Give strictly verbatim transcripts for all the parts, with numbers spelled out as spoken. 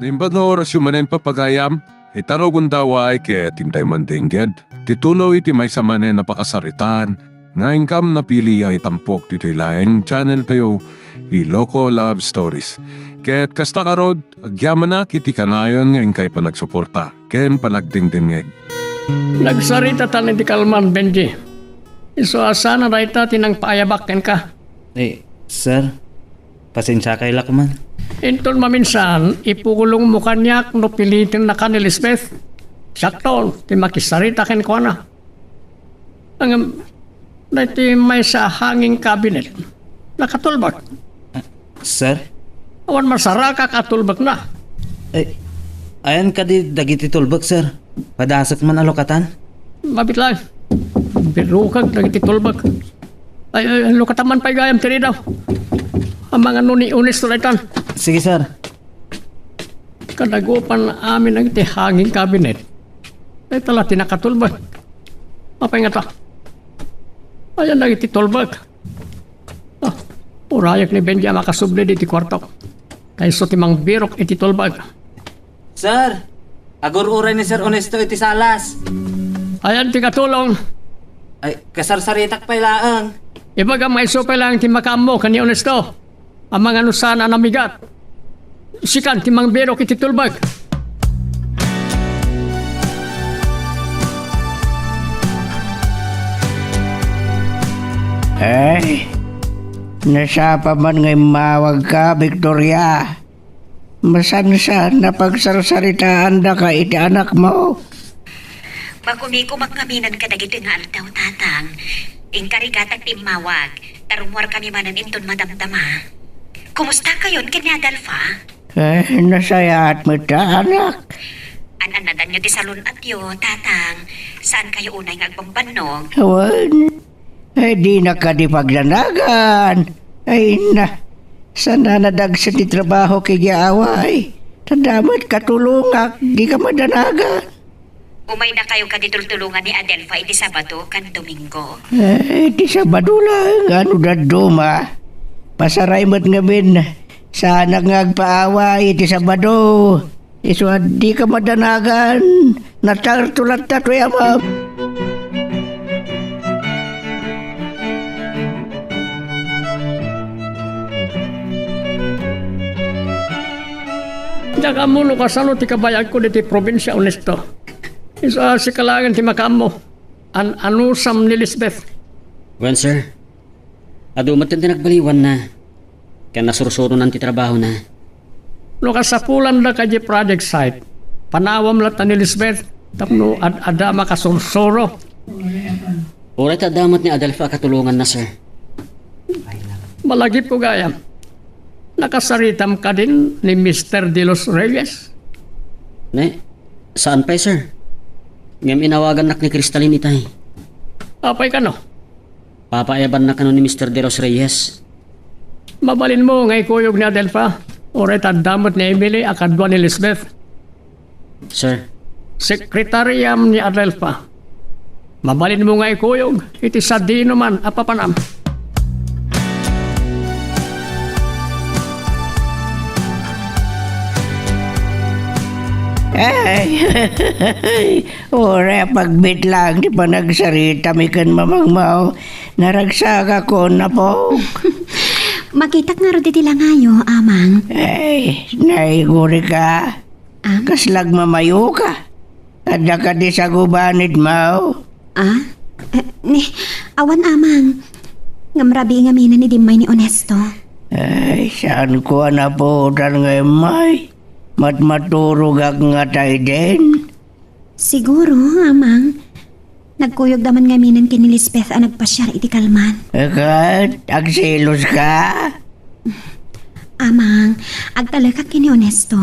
Imbag nga orasyo manen, pagayam, ita rugonda, ket intay mandengngeg ti tuloy iti maysa manen a pakasaritaan nga inkam napili a itampok ditoy laeng channeltayo, Iloko Love Stories. Ket kasta ngarud, agyamanak iti kanayon nga inkay panagsuporta ken panagdengdengngeg. Nagsaritatan iti kalman, Benji. Isu a sana dayta ti nangpaayabak kenka. Eh, sir, pasensiakay la koman. Inton maminsan, ipugulongmo kaniak no pilitennaka ni Lisbeth. Siakton ti makisarita kenkuana. Ngem, daytoy maysa a hanging cabinet, nakatulbek. Ah, sir? Awan masarakak a tulbekna. Ay, ayan kadi dagiti tulbek, sir? Padasek man a lukatan? Mabiit laeng. Birukek dagiti tulbek. Ay, ay, lukatan man pay gayam ti ridaw. Amangan no ni Onesto daytan. Sige, sir. Kadagupan amin dagiti hanging cabinet. Dayta la ti nakatulbek. Apay ngata? Ayan dagiti tulbek. Ah, urayek ni Benji a makasubli ditoy kuartok. Kayatko ti mangbirok iti tulbek. Sir, agur-uray ni Sir Onesto iti salas. Ayan ti katulong. Ay, kasarsaritak pay laeng. Ibagam nga isu pay laeng ti makaammo ken ni Onesto. Amangan no saan a namigat. Sikan ti mangbirok iti tulbek. Ay, nasapa man nga immawagka, Victoria. Masansan a pagsarsaritaandaka iti anakmo. Makumikumak ngamin kadagiti nga aldaw, Tatang. Inkarigatak ti immawag, ta rummuarkami manen inton madamdama. Kumustakayon ken ni Adelfa? Eh, nasayaat met ta, anak. An-annadanyo ti salun-atyo, Tatang. Saankayo unay nga agbambannog? Awan. Eh, dinak kadi pagdanagan. Ay, na. Saan a nadagsen ti trabahok idiay Hawaii? Ta adda met katulongak, dika madanagan. Umaydakayo kadi tultulongan ni Adelfa iti Sabado ken Domingo. Eh, iti Sabado laeng, no dadduma. Pasaray met ngamin. Saanak nga agpaaway iti Sabado. Isu a dika madanagan, natarto latta toy amam. Diak ammo no kasano ti kabayagko ditoy probinsia, Onesto. Isu a sika laeng ti makaammo. An-anusam ni Lisbeth? Wen, sir. Adu met ti nagbaliwanna, ken nasursuronan ti trabahona. No kasapulanda kadi project site, panawam latta ni Lisbeth tapno ad-adda a makasursuro. Uray ta adda met ni Adelfa a katulonganna, sir. Malagipko gayam. Nakasaritam kadin ni Mister De Los Reyes? Ne, saan pay, sir. Ngem inawagannak ni Cristalin itay. Apay kano? Papayabanna kano ni Mister De Los Reyes? Mabalinmo nga ikuyog ni Adelfa, uray ta adda met ni Emily a kadua ni Lisbeth. Sir. Sekretariam ni Adelfa. Mabalinmo nga ikuyog iti sadinoman a papanam. Ay, uray a pagbitlang ti panagsarita mi ken mamangmo. Naragsakakon, Apo. Makitak ngarud iti langayo, Amang. Ay, naigurika. Am? Kasla agmamayoka. Adda kadi sagubanidmo? Ah? Eh, ni, awan, Amang. Ngem rabii ngamin idi immay ni Onesto. Ay, saanko a napuotan nga immay. Matmaturogak ngata idin. Siguro, Amang. Nagkuyogda man ngamin ken ni Lisbeth a nagpasiar iti kalman. Ket, agseloska? Amang, agtalekak ken ni Onesto.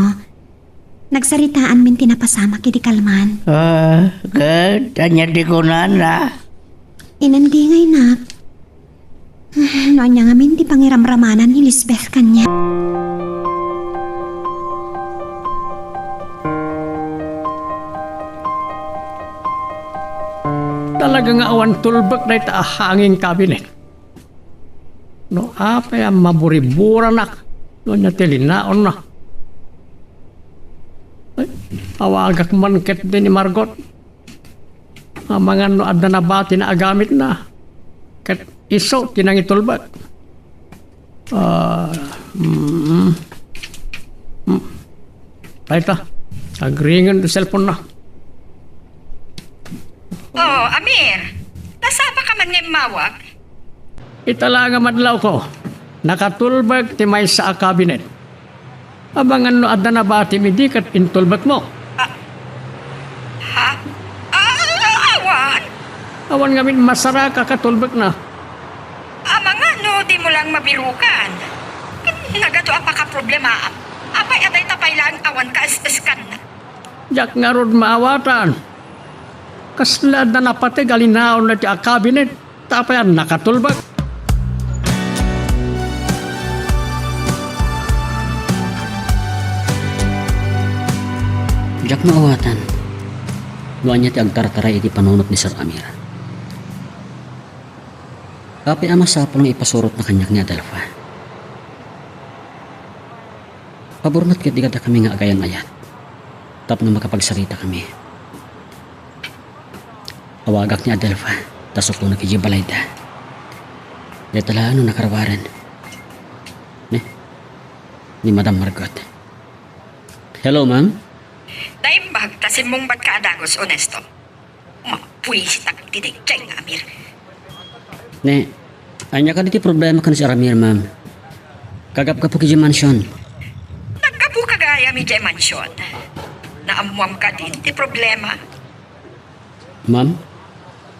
Nagsaritaanmin ti napasamak iti kalman. Ah, ket ania ti kunana? Inandingaynak. No ania ngamin ti pangiramramanan ni Lisbeth kaniak. Talaga nga awan tulbek dayta a hanging cabinet. No apay a maburiburanak no ania ti linaonna. Awagak man ketdi ni Margot. Amangan no adda nabati nga agamitna. Ket isu ti nangitulbek. Ah, mm, mm. Dayta, agringen ti cellphone-na. Oh, Amir. Nasapa ka man nga immawag? Ita la nga madlawko, nakatulbek ti maysa a cabinet. Amangan no adda nabatim idi ket intulbekmo. Ah, ha? Ah, awan. Awan ngamin masaraka katulbekna. Amangan no dimo lang mabirukan. Nagadu a pakaproblemaam. Apay a dayta pay laeng awan kaes-eskanna? Diak ngarud maawatan. Kasla adda napateg a linaonna ti a cabinet. Tapay a nakatulbek. Diak maawatan no ania ti agtartaray iti panunot ni Sir Amir. Apay a masapul nga ipasurotna kaniak ni Adelfa? Pabor met ketdi kadakami nga agayan-ayat tapno makapagsaritakami. Awagak ni Adelfa, ta sukonak idiay balayda. Dayta laeng no nakarawaren. Ne? Ni Madam Margot. Hello, ma'am? Naimbag ta simmungbatka a dagus, Onesto. Mapwisitak ti daydiay nga Amir. Ne, ania kadi ti problema ken Sir Amir, ma'am? Kagapgapok idiay mansion. Naggapuka gayam idiay mansion. Naammuam kadin ti problema? Ma'am?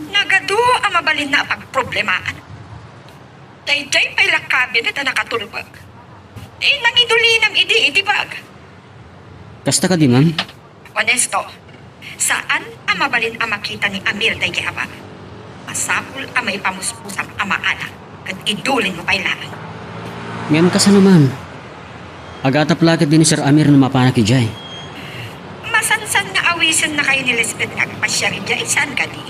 Nagadu a mabalinna a pagproblemaan. Daydiay pay la cabinet a nakatulbek. Eh, nangidulinam idi iti bag. Kasta kadi, ma'am? Onesto, saan a mabalin a makita ni Amir daydiay a bag. Masapul a maipamusmusam a maala ket idulinmo pay laeng. Ngem kasano, ma'am? Agatap la ketdi ni Sir Amir no mapanak idiay. Masansan nga awisennakayo ni Lisbeth nga agpasiar idiay, saan kadi?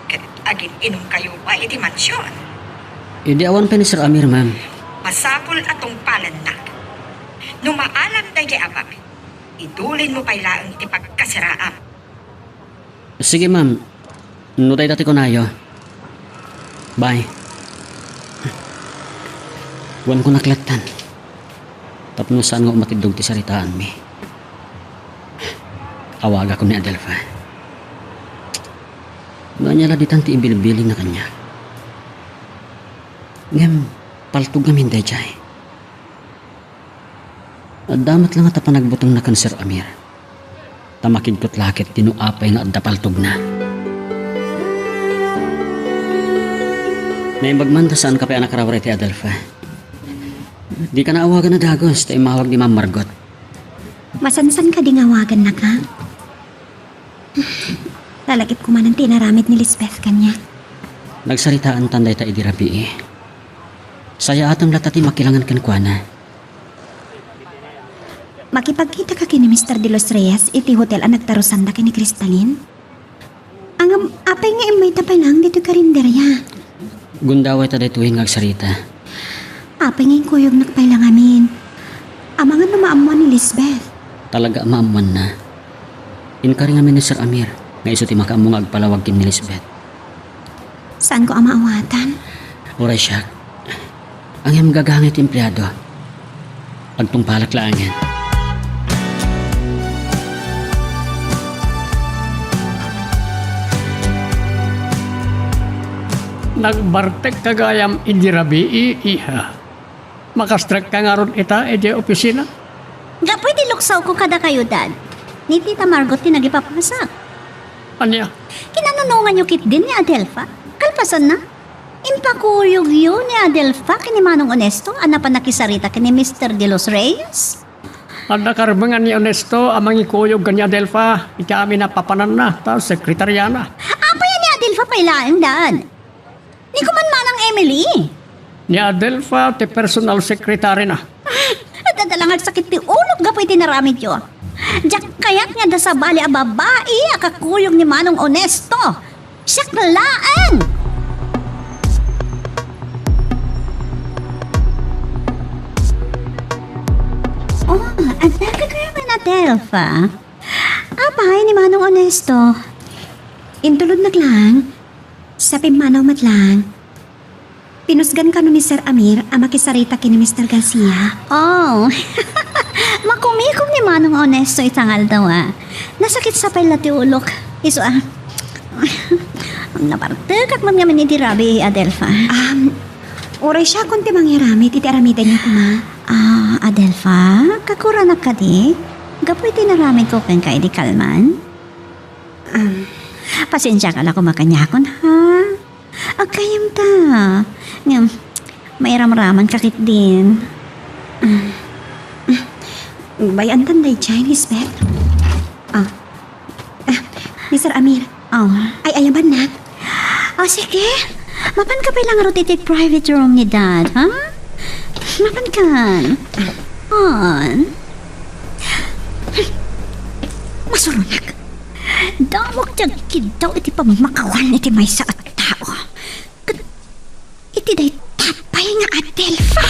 Ket agin-inumkayo pay iti mansion. Idi awan pay ni Sir Amir, ma'am. Masapul a tungpalennak. No maalam daydiay a bag, idulinmo pay laeng iti pagkasiraam. Sige, ma'am. No dayta ti kunayo. Bye. Wen kunak lattan. Tapno saan nga umatiddog ti saritaanmi. Awagakon ni Adelfa. No ania la ditan ti ibilbilinna kaniak. Ngem, paltog ngamin daydiay. Adda met la ngata panagbutengna ken Sir Amir. Ta makidkot la ketdi no apay nga adda paltogna. Naimbag man ta saanka pay a nakarawar iti Adelfa. Dika naawagan a dagus ta immawag ni Ma'am Margot. Masansan kadi nga awagannaka? Lalagipko manen ti inaramid ni Lisbeth kaniak. Nagsaritaantan dayta idi rabii. Sayaatem latta ti makilangen kenkuana. Makipagkitaka ken ni Mister De Los Reyes iti hotel a nagtarusanda ken ni Cristalin? Ngem, apay nga immayta pay laeng ditoy karinderia? Gundawayta daytoy nga agsarita. Apay nga inkuyognak pay la ngamin? Amangan no maammoan ni Lisbeth. Talaga a maammoanna. Inkari ngamin ni Sir Amir nga isu ti makaammo nga agpalawag ken ni Lisbeth. Saanko a maawatan? Uray siak. Ngem gagangay ti empleado. Agtungpalak laengen. Nagbartekka gayam idi rabii, iha. Makastrekka ngarud ita idiay opisina? Gapu iti luksawko kadakayo, Dad. Ni Tita Margot ti nagipapasak. Ania? Kinanunonganyo ketdin ni Adelfa? Kalpasanna, impakuyogyo ni Adelfa ken ni Manong Onesto a napan nakisarita ken ni Mister De Los Reyes? Adda karbengan ni Onesto a mangikuyog ken ni Adelfa iti amin a papananna ta sekretariana. Apay a ni Adelfa pay laeng, Dad? Ni kuman manang Emily? Ni Adelfa ti personal secretary-na. Adda la nga agsakit ti ulok gapu iti naramidyo. Diak kayat nga adda sabali a babai a kakuyog ni Manong Onesto. Siak laeng! Oh, adda ka kaya man, Adelfa? Pay ni Manong Ernesto. Intulodnak lang. Sa pimmanaw met lang. Pinusgan kano ni Sir Amir a makisarita ken ni Mister Garcia. Oh, makumikom ni Manong Ernesto ita nga aldaw, a. Nasakit sa pay la ti ulok. Isu a. Nabartekak met ngamin iti rabii, Adelfa. Um, uray siakon ti mangiramid iti aramidenyo koma. Ah, Adelfa, kakuranak kadi? Gapu iti naramidko kenka idi kalman? Um, Pasensiaka la koma kaniakon, ha? Aggayyemta. Ngem, mairamramanka ketdin. Ah, ah, bay-antan daydiay, Lisbeth. Ah, ah, Mister Amir. Ah. Ay-ayabannak. Ah, sige. Mapanka pay la ngarud iti private room ni Dad, ha? Mapankan. On. Masuronak. Damok ti agkiddaw iti pammakawan iti maysa a tao. Ket iti dayta pay nga Adelfa.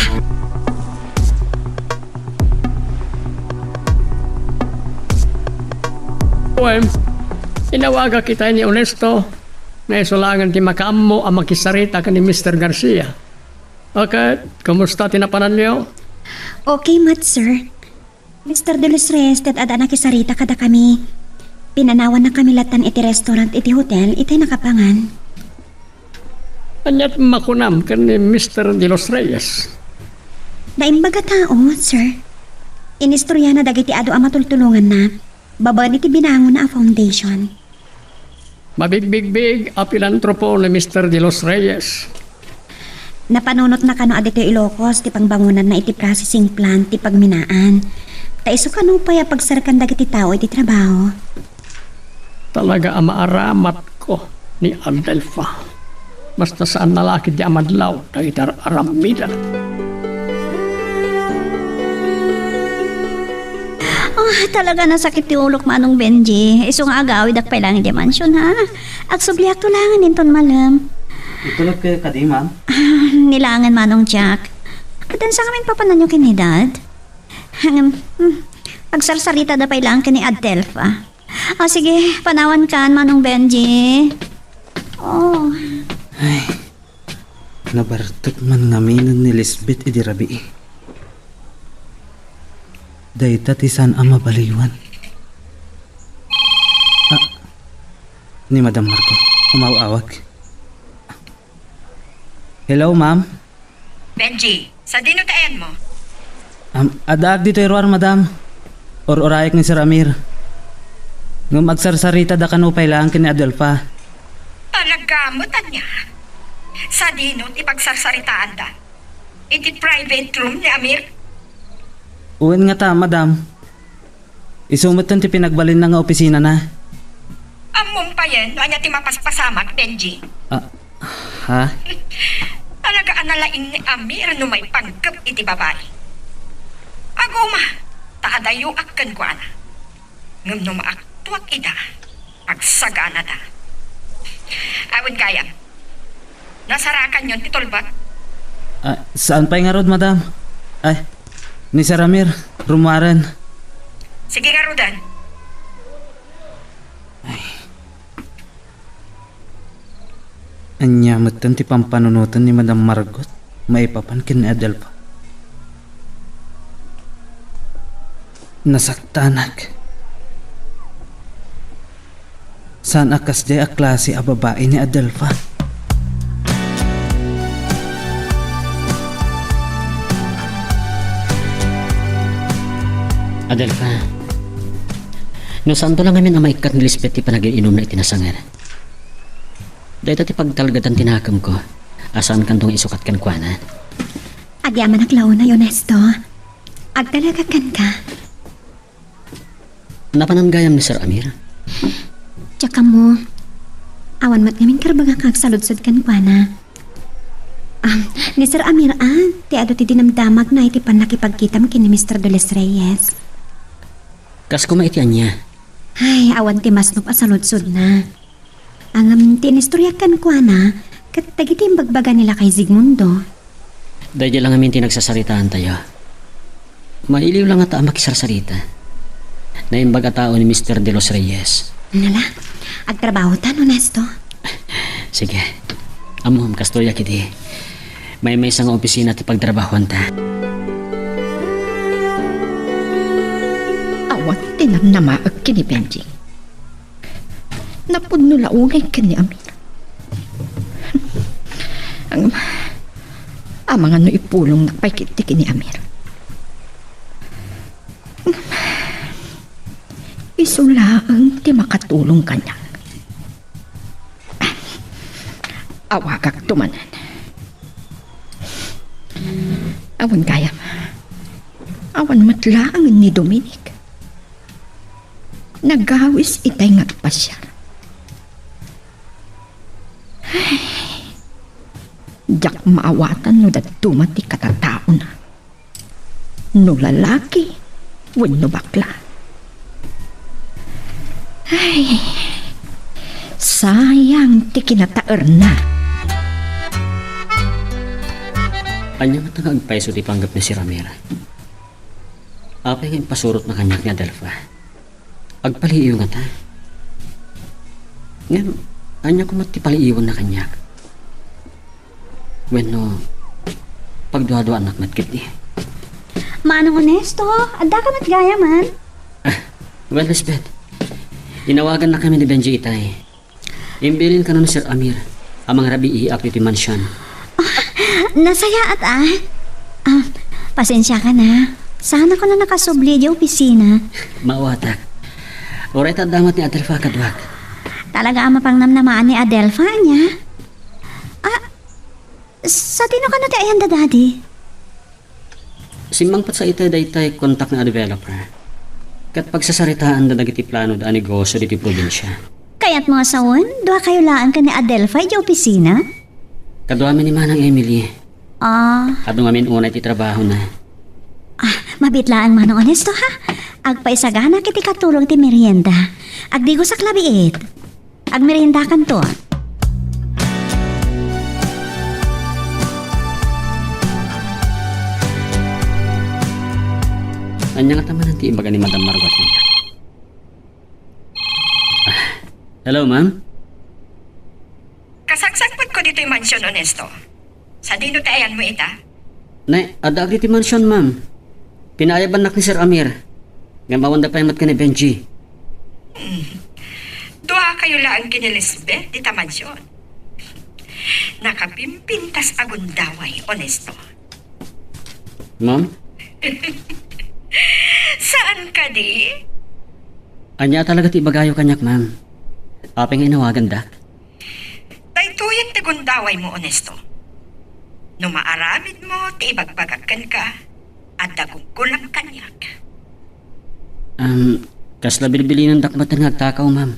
Wen, inawagak itay ni Ernesto nga isu laengen ti makaammo a makisarita ken ni Mister Garcia. Ket, kumusta ti napananyo? Okay met, sir. Mister De Los Reyes, ti ad-adda a nakisarita kadakami. Pinanawannakami lattan iti restaurant iti hotel, itay nakapangan. Ania ti makunam ken ni Mister De Los Reyes? Naimbag a tao, sir. Inistoriana dagiti adu a matultulonganna babaen iti binangonna a foundation. Mabigbigbig a pilantropo ni Mister De Los Reyes. Napanunotna kano a ditoy Ilocos ti pangbangonanna iti processing plant ti pagminaan. Ta isu kano pay a pagserkan dagiti tao iti trabaho. Talaga a maaramatko ni Adelfa. Basta saanna la ketdi a madlaw dagiti ar-aramidek. Ah, talaga nasakit ti ulok, Manong Benji. Isu nga agawidak pay laeng idiay mansion, ha? Agsubliakto laengen inton malem. Itulogkayo kadi, ma'am? Ah, ni laengen, Manong Jack. Adda sa ngamin papananyo ken ni Dad? Hmm, hmm. Agsarsaritada pay laeng ken ni Adelfa. Ah, sige, panawankan, Manong Benji. Oh. Ay, nabartek man ngaminen ni Lisbeth idi rabii. Dayta ti saan a mabaliwan. Ah, ni Madam Margot, umaw-awag. Hello, ma'am. Benji, sadino ti ayanmo? Am, addaak ditoy ruar, madam. Ur-urayek ni Sir Amir. Ngem agsarsaritadakano pay laeng ken ni Adelfa. Talaga met ania? Sadino ti pagsarsaritaanda? Iti private room ni Amir? Wen ngata, madam. Isu metten ti pinagbalinna nga opisinana. Ammom payen no ania ti mapaspasamak, Benji? Ah, ha? Talaga a nalaing ni Amir no maipanggep iti babai. Aguma, ta adayoak kenkuana. Ngem no maaktuak ida, agsaganada. Awan gayam. Nasarakanyon ti tulbek? Ah, saan pay ngarud, madam? Ay, ni Sir Amir, rummuaren. Sige ngaruden. Ay. Ania metten ti pampanunoten ni Madam Margot maipapan ken ni Adelfa? Nasaktanak. Saan a kasdiay a klase a babai ni Adelfa? Adelfa, no saanto la ngamin a maikkat ni Lisbeth ti panagin-inumna iti nasangen, dayta ti pagtalgedan ti nakemko a saankanto nga isukat kenkuana. Agyamanak la unay, Ernesto. Agtalekak kenka. Napanan gayam ni Sir Amir? Diak ammo. Awan met ngamin karbengak nga agsaludsod kenkuana. Ah, ni Sir Amir, ah, ti adu ti dinamdamagna iti pannakipagkitam ken ni Mister De Los Reyes. Kas koma iti ania? Ay, awan ti masnop a saludsodna. Ngem ti inistoriak kenkuana, ket dagiti imbagbaga ni lakay Zigmundo. Daydi la ngamin ti nagsasaritaantayo. Mailiw la ngata a makisarsarita. Naimbag a tao ni Mister De Los Reyes. Nala, agtrabaho ta, Ernesto. Sige. Ammom, kastoy a kidi. Maymaysa nga opisina ti pagtrabahoanta. Awan ti namnamaek ken ni Benji. Napudno la unay ken ni Amir. Ang, amangan no ipulongnak pay ketdi ken ni Amir. Isu laeng ti makatulong kaniak. Awagakto manen. Awan gayam. Awan met laeng ni Dominic. Nagawis itay nga agpasiar. Ay, diak maawatan no dadduma ti katataona. No lalaki wenno bakla. Ay, sayang ti kinataerna. Ania ngata nga agpayso ti panggep ni Sir Amir? Apay nga impasurotna kaniak ni Adelfa? Agpaliiw ngata. Ngem, ania koma ti paliiwanna kaniak? Wenno, pagduaduaannak met ketdi. Manong Ernesto, addaka met gayamen? Ah, well, Lisbeth, inawagannakami ni Benji itay. Imbilin kano ni Sir Amir a mangrabiiak ditoy mansion. Ah, nasayaat, ah. Ah, pasensiakan, ah. Saanakon a nakasubli idiay opisina. Maawatak. Uray ta adda met ni Adelfa kaduak. Talaga a mapangnamnamaan ni Adelfa, ania? Ah, sadino kano ti ayan da Daddy? Simmangpet sa itay daytay kontak nga developer. Ket pagsasaritaanda dagiti planoda a negosyo ditoy probinsia. Kayatmo nga sawen, duakayo laeng ken ni Adelfa idiay opisina? Kaduami ni Manang Emily. Ah. Adu ngamin unay ti trabahona. Ah, mabiit laeng, Manong Ernesto, ha? Agpaisagana iti katulong ti merienda. Agdigosak labiit. Agmeriendakanto. Ania ngata manen ti ibaga ni Madam Margot? Ah, hello, ma'am? Kasaksakpetko ditoy mansion, Ernesto. Sadino ti ayanmo ita? Ne, addaak ditoy mansion, ma'am. Pinaayabannak ni Sir Amir. Ngem awanda pay met ken ni Benji. Hmm. Duakayo laeng ken ni Lisbeth dita mansion. Nakapimpintas a gundaway, Ernesto. Ma'am? Saan kadi? Ania talaga ti ibagayo kaniak, ma'am? Apay nga inawagandak? Daytoyen ti gundawaymo, Ernesto. No maaramidmo ti ibagbagak kenka, adda gunggolam kaniak. Um, kasla bilbilinendak met nga agtakaw, ma'am.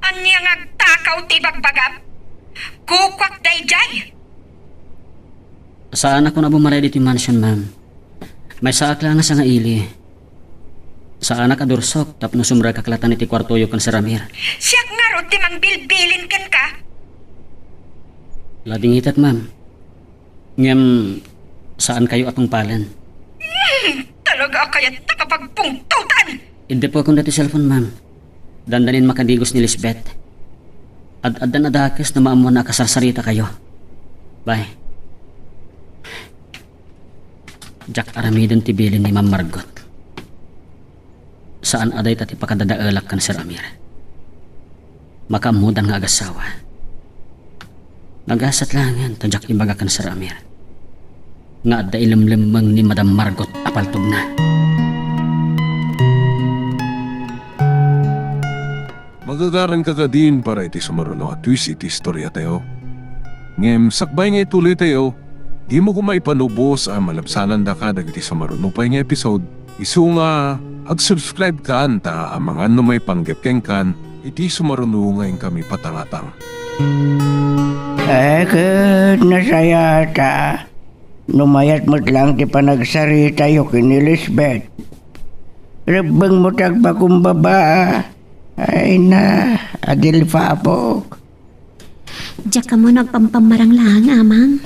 Ania nga agtakaw ti ibagbagam? Kukuak daydiay! Saanakon a bumaray ditoy mansion, ma'am. Maysaak laeng a sangaili. Saanak a dursok tapno sumrekak latta iti kuartoyo ken Sir Amir. Siak ngarud ti mangbilbilin kenka. Ladingitek, ma'am. Ngem, saankayo a tungpalen. Hmm, talaga a kayatnak a pagpungtotan! Iddepekon daytoy cellphone, ma'am. Dandanin makadigos ni Lisbeth. Ad-addan a dakes no maammoanna a kasarsaritakayo. Bye. Diak aramiden ti bilin ni Ma'am Margot. Saan a dayta ti pakadadaelak ken Sir Amir. Makaammodan nga agassawa. Nagasat laengen ta diak ibaga ken Sir Amir nga adda ilemlemmeng ni Madam Margot a paltogna. Magagaranka kadin para iti sumaruno a twist iti istoriatayo. Ngem sakbay nga ituloytayo, dimo koma ipanubos a malabsanandaka dagiti sumaruno pay nga episode, isu nga ag-subscribekan ta amangan no maipanggep kenkan iti sumaruno nga inkami patangatang. Ay, ket nasayaat a no mayat met laeng ti panagsaritayo ken ni Lisbeth. Rebbengmo ti agpakumbaba. Ay na, Adelfa apok. Diak ammo no agpampammarang laeng, Amang.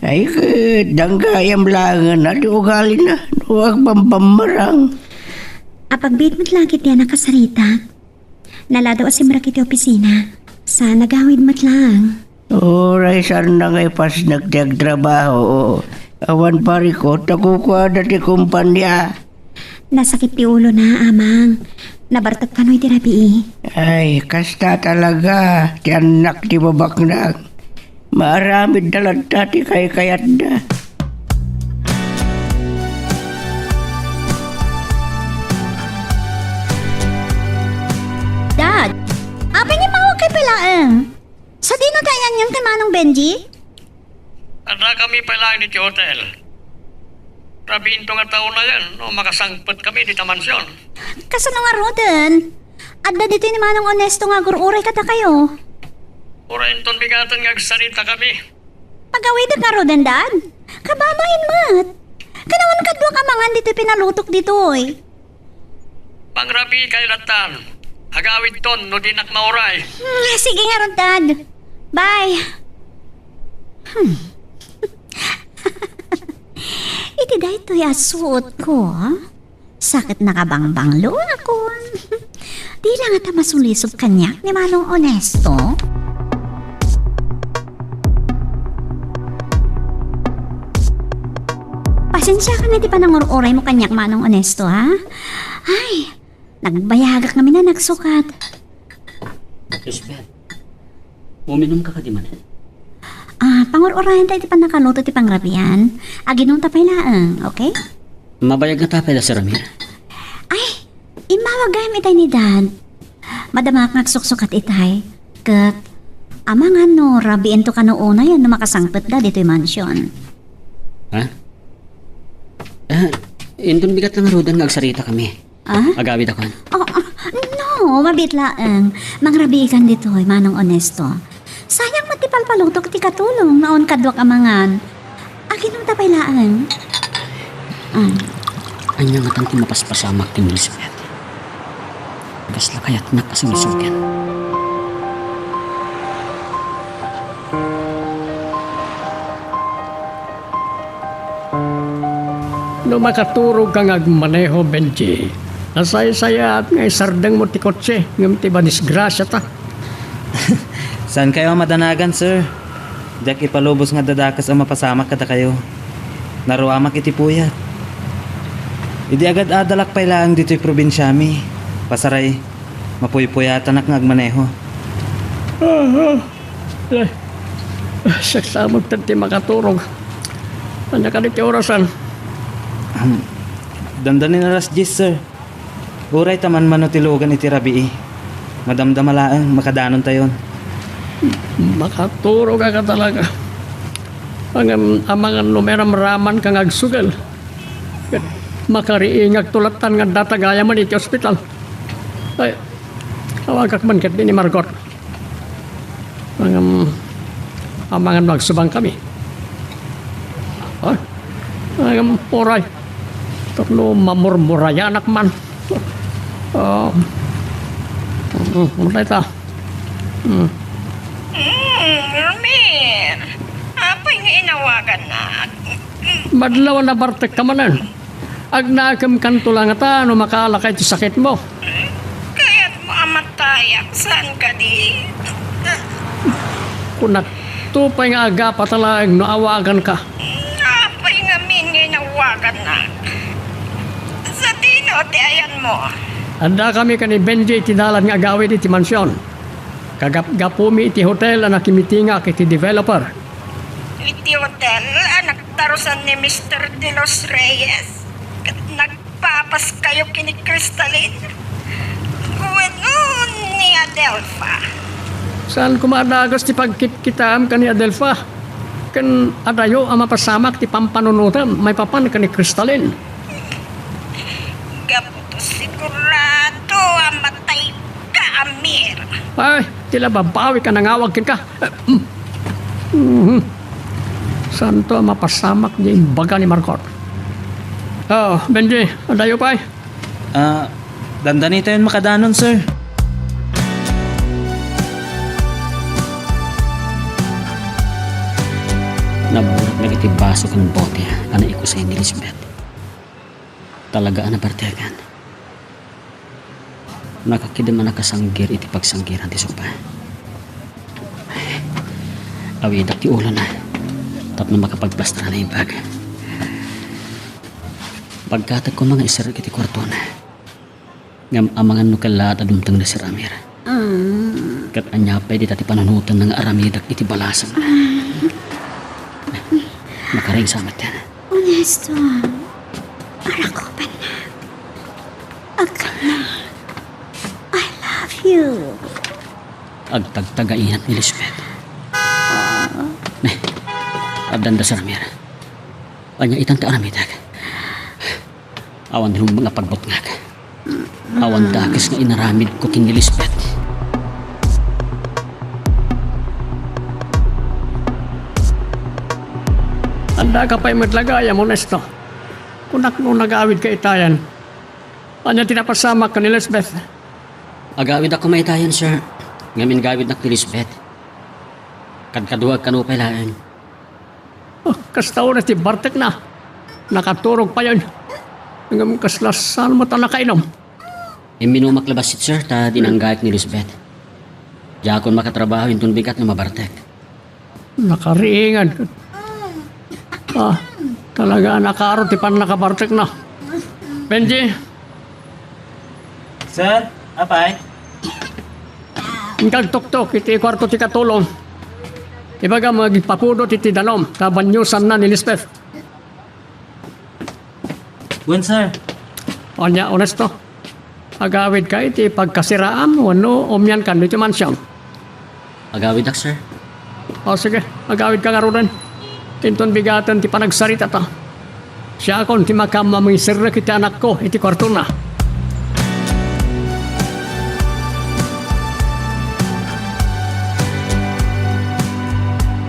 Ay, ket danggayam laengen a ti ugalina no agpampammarang. Apagbiit met la ket ti a nakasaritak. Naladaw a simrek iti opisina. Sa nagawid met laeng. Uray saanna nga ipasnek ti agtrabaho. Awan parikut ta kukuada ti kumpania. Nasakit ti ulona, Amang. Nabartek kano iti rabii. Ay, kasta talaga ti annak ti babaknang. Maaramidda latta ti kaykayatda. Dad, apay nga immawagkayo pay laeng? Sadino ti ayanyon ken Manong Benji? Addakami pay laeng iti hotel. Rabiinto nga ta unayen no makasangpetkami dita mansion. Kasano ngaruden? Adda ditoy ni Manong Onesto nga agur-uray kadakayo. Uray inton bigaten nga agsaritakami. Pagawidek ngaruden, Dad? Kababain met. Ken awan kaduak a mangan ditoy pinalutok ditoy. Mangrabiikayo lattan. Agawidton no dinak mauray. Hmm, sige ngarud, Dad. Bye. Hmm. Iti daytoy a suotko, ah? Sa ket nakabangbangloakon. Di la ngata masulisog kaniak ni Manong Onesto? Pasensiakan iti panangur-uraymo kaniak, Manong Onesto, ha? Ay, nagbayagak ngamin a nagsukat. Lisbeth, uminumka kadi manen? Ah, pangur-urayan ta iti pannakaluto ti pangrabian. Aginumta pay laeng, okay? Mabayag ngata pay la, Sir Amir? Ay, immawag gayam itay ni Dad. Madamaak nga agsuksukat itay. Ket, amangan no rabiinto kano unayen no makasangpetda ditoy mansion. Ha? Ah, inton bigat la ngaruden nga agsaritakami. Ah? Agawidakon. Oh, ah, no, mabiit laeng. Mangrabiikan ditoy, Manong Onesto. Sayang met ti palpalutok ti katulong, awan kaduak a mangan. Aginumta pay laeng. Ah. Ania ngatan ti mapaspasamak ken Elizabeth? Kasla kayatnak a sulisogen. No makaturogka nga agmaneho, Benji, nasaysayaat nga isardengmo ti kotse ngem ti madisgrasiata. Saankayo a madanagan, sir. Diak ipalubos nga adda dakes a mapasamak kadakayo. Naruamak iti puyat. Idi agad-adalak pay laeng ditoy probinsiami, pasaray, mapuypuyatanak nga agmaneho. Ah, ah. Ay, siak sa met ti makaturog. Ania kadi ti orasan? Ahem. Dandanin alas dies, sir. Uray ta manmano ti lugan iti rabii. Madamdama laeng, makadanontayon. Makaturogka talaga. Ngem amangan no maramramanka nga agsugel. Ket makariingakto lattan nga adda tagayamen iti ospital. Ay, tawagak man ketdi ni Margot. Ngem, amangan no agsubangkami. Ha? Ngem, uray. Tapno mamurmurayanak man. Ah. Mm, uray ta. Mm. Mm, Ramir, apay nga inawagannak? Madlaw a nabartekka manen. Agnakem kanto la ngata no makaalaka iti sakitmo. Kayatmo a matayak, saan kadi? Kunatto pay nga agapata laeng no awaganka. Apay ngamin nga inawagannak? Sadino ti ayanmo? Addakami ken ni Benji iti dalan nga agawid iti mansion. Kagapgapumi iti hotel a nakimitingak iti developer. Iti hotel a nagtarusan ni Mister De Los Reyes ket nagpapaskayo ken ni Crystalline wenno ni Adelfa? Saan koma a dagus ti pagkitkitaem ken ni Adelfa? Ken adayo a mapasamak ti pampanunotem maipapan ken ni Crystalline? Gapu to sigurado a matayka, Amir. Ay, ti la babawik a nangawag kenka. Mhm. Saanto a mapasamak diay imbaga ni Margot. Oh, Benji, adayo pay? Ah, dandanitayon makadanon, sir. Naburak dagiti baso ken bote a naikusay ni Lisbeth. Talaga a nabartegan. Nakakidem a nakasanggir iti pagsanggiran ti sopa. Awidak ti ulona tapno makapagplastar a naimbag. Pagkatagko nga iserrek iti kuartona. Ngem amangan no kellaat a dumteng ni Sir Amir. Mm. Ket ania pay dita ti panunotenna nga aramidak iti balasang? Makariing sa met. Honesto, arakupennak. Agkannak. I love you. Agtagtagainat ni Lisbeth. Ah. Ne, addan da Sir Amir. Ania itan ti aramidak? Awan rumbeng a pagbutngak. Awan dakes nga inaramidko ken ni Lisbeth. Addaka pay met la gayam, Honesto. Kunak no nagawidka itayen. Ania ti napasamak ken ni Lisbeth? Agawidakon itayen, sir. Ngem inggawidnak ni Lisbeth. Kadkaduak kano pay laeng. Oh, kasta unay ti bartekna. Nakaturog payen. Ngem kasla saan met a nakainom? Imminumak la bassit, sir, ta dinanggaek ni Lisbeth. Diakon makatrabaho inton bigat nga mabartek. Nakariingan. Ah, talaga a nakaro ti pannakabartekna. Benji, Sir, apay? Inka agtuktok iti kuarto ti katulong. Ibagam nga agpapudot iti danum ta baniosanna ni Lisbeth. Wen, sir. Ania, Honesto? Agawidka iti pagkasiraam wenno umiankan iti mansion? Agawidak, sir. O, sige, agawidka ngaruden. Inton bigaten ti panagsaritata. Siakon ti makaammo a mangiserrek iti anakko iti kuartona.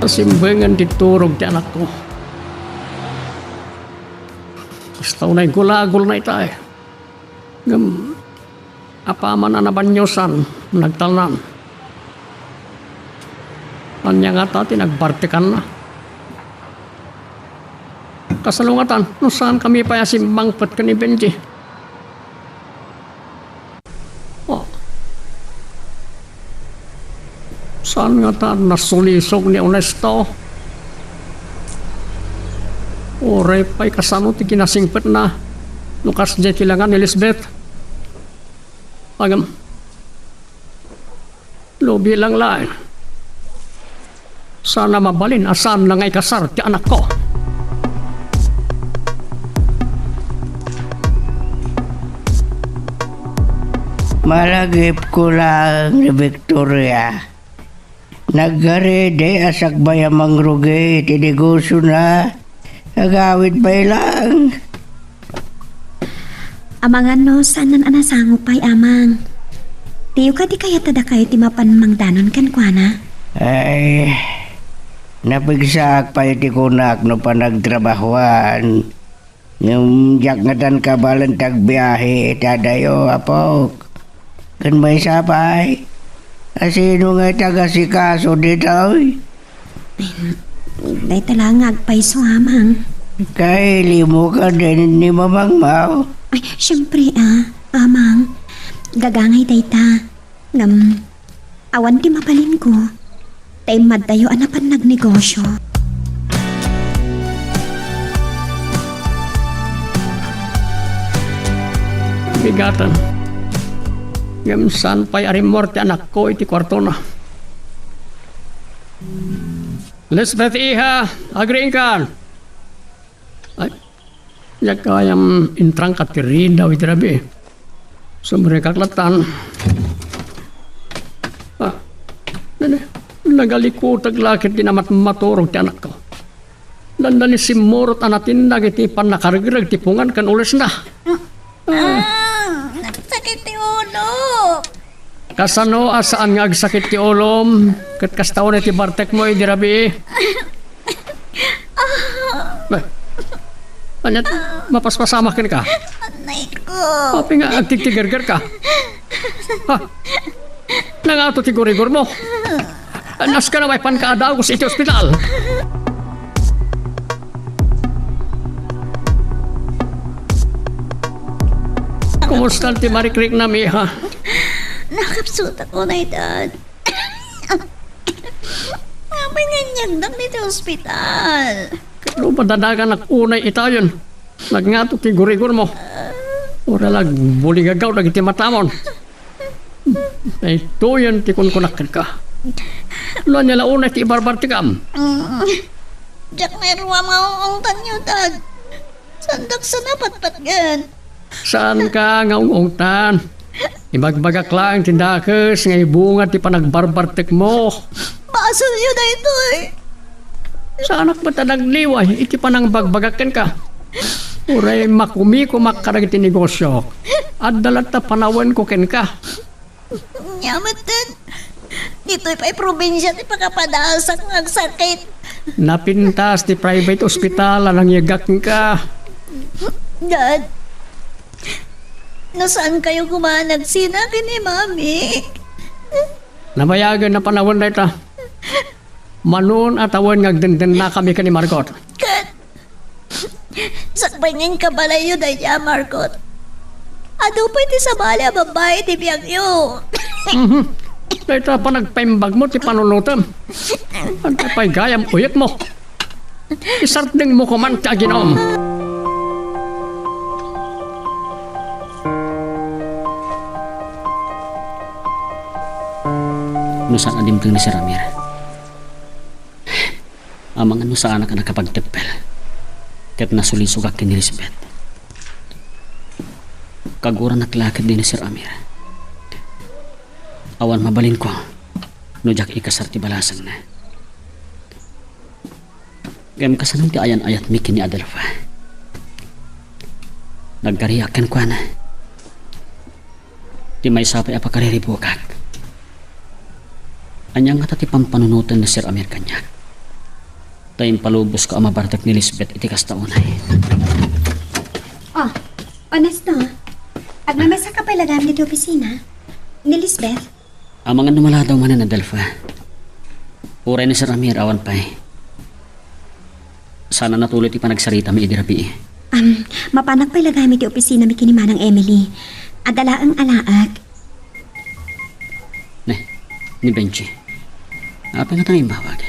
Simbengen ti turog ti anakko. Kasta unay gulagolna ita, eh. Ngem apaman a nabaniosan, nagtalnan. Ania ngata ti nagbartekanna? Kasalungatan, no saankami pay a simmangpet ken ni Benji. Oh. Saan ngata nasulisog ni Honesto? Uray pay kasano ti kinasingpetna no kasdiay ti lenga ni Lisbeth? Agam, lubi lang laeng. Saan a mabalin a saanna nga ikasar ti anakko. Malagipko laeng ni Victoria. Naggarede a sakbay a mangrugi ti negosiona. Agawid pay laeng. Amangan no saanen a nasango pay, Amang. Diyo kadi kayat a dakayo ti mapan mangdanon kenkuana? Ay, napigsaak pay ti kunak no panagtrabahoan. Ngem diak ngatan kabaelan ti agbiahe iti adayo, apok. Ken maysa pay, asino nga ti agasikaso ditoy? Dayta la nga agpayso, Amang. Kailimo kadi ni Mamangmaw? Ay, siempre, ah, Amang. Gagangay dayta. Ngem, awan ti mabalinko. Ta immadtayo a napan nagnegosio. Bigaten. Ngem saan pay a rimmuar ti anakko iti kuartona. Lisbeth, iha, agriingkan. Ay, diak gayam intrangka ti ridaw iti rabii. Sumrekak latan. Ah, nene, nagalikutag la ket di namatmaturog ti anakko. Dandani simmurot a natindag iti pannakaregreg ti pungan ken ulesna. Ah, nagsakit ti ulo. Kasano a saan nga agsakit ti ulom? Ket kasta unay ti bartekmo idi rabii? Ay. Ania, mapaspasamak kenka? Anay ko. Apay nga agtigtigergerka? Ha? Nangato ti gurigurmo? Nasken a maipanka a dagus iti ospital. Komo Saan ti marikriknam, iha? Nakapsutak unay, Dad. Apay nga inyagdak ditoy ospital? Kaano madadaganak unay itayon? Nagngato ti gurigurmo. Uray la agbuligagaw dagiti matamon. Daytoyen ti kunkunak kenka. No ania la unay ti ibarbartekam? Mm. Diak nga iruam nga ung-ungtanyo, Dad. Saandak sa napatpatgen. Saanka nga ung-ungtan. Ibagbagak laeng ti dakes nga ibunga ti panagbarbartekmo. Basolyo daytoy. Saanak met a nagliway iti panangbagbagak kenka. Uray makumikumak kadagiti negosiok. Adda latta panawenko kenka. Nia metten, ditoy pay probinsia ti pakapadasak nga agsakit. Napintas ti private hospital a nangyegak kenka. Dad, no saankayo koma a nagsina ken ni Mami? Nabayagen a panawen dayta. Mano a tawen nga agdendennakami ken ni Margot. Ket sakbay nga inkabalayyo daydiay a Margot, adu pay ti sabali a babbai iti biagyo. Mhm. Dayta panagpaimbagmo ti panunotem. Ania pay gayam uyotmo? Isardengmo koman ti aginom. No saan a dimteng ni Sir Amir. Amangan no saanak a nakapagteppel ket nasulisogak ken ni Lisbeth. Kaguranak la ketdi ni Sir Amir. Awan mabalinko no diak ikasar ti balasangna. Ngem kasano ti ayan-ayatmi ken ni Adelfa? Nagkariak kenkuana. Ti maysa pay a pakariribukak. Ania ngata ti pampanunoten ni Sir Amir kaniak? Ta impalubosko a mabartek ni Lisbeth iti kasta unay. Oh, Ernesto, agmamaysaka pay la gayam ditoy opisina ni Lisbeth? Amangan no maladaw manen, Adelfa. Uray ni Sir Amir, awan pay. Saan a natuloy ti panagsaritami idi rabii. Am, mapanak pay la gayam iti opisinami ken ni Manang Emily. Adda laeng alaek. Ne, ni Benji. Apay ngata nga imbawag?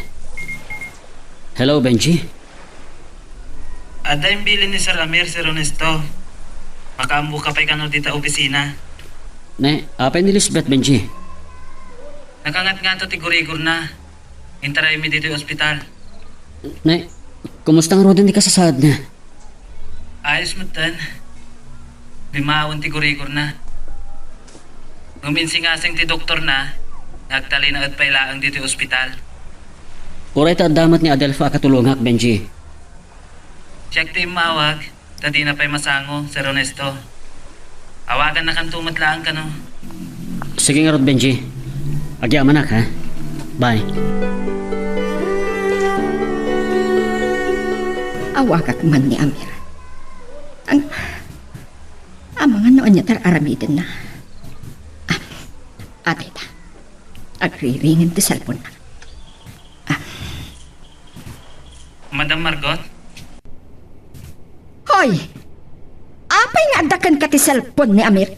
Hello, Benji. Adda imbilin ni Sir Amir, Sir Ernesto. Makaammoka pay kano dita opisina. Ne, apay ni Lisbeth, Benji? Nakangatngato ti gurigorna. Intaraymi ditoy ospital. Ne, kumusta ngaruden ti kasasaadna? Ayos metten. Bimmawen ti gurigorna. Ngem insingasing ti doktorna nga agtalinaed pay laeng ditoy ospital. Uray ta adda met ni Adelfa a katulongak, Benji. Siak ti immawag, ta dina pay masango, Sir Ernesto. Awagannakanto met laeng kano. Sige ngarud, Benji. Agyamanak, ha? Bye. Awagak man ni Amir. Ang, amangan no ania ti ar-aramidenna. Ah, adda ita. Agriringen ti cellphone-na. Ah. Madam Margot? Hoy! Apay nga adda kenka ti cellphone ni Amir?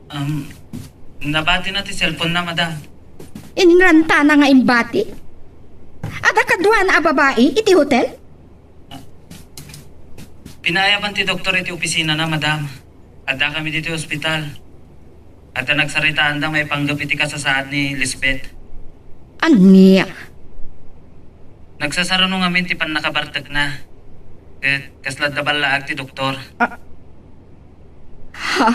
Um, nabatina ti cellphone-na, madam. Inrantana nga imbati? Adda kaduana a babai iti hotel? Pinaayaban ti doktor iti opisinana, madam. Addakami ditoy ospital. Adda nagsaritaanda maipanggep iti kasasaad ni Lisbeth. Ania? Nagsasaruno ngamin ti pannakabartekna. Ket kasla adda ballaag ti doktor. Ah. Ha?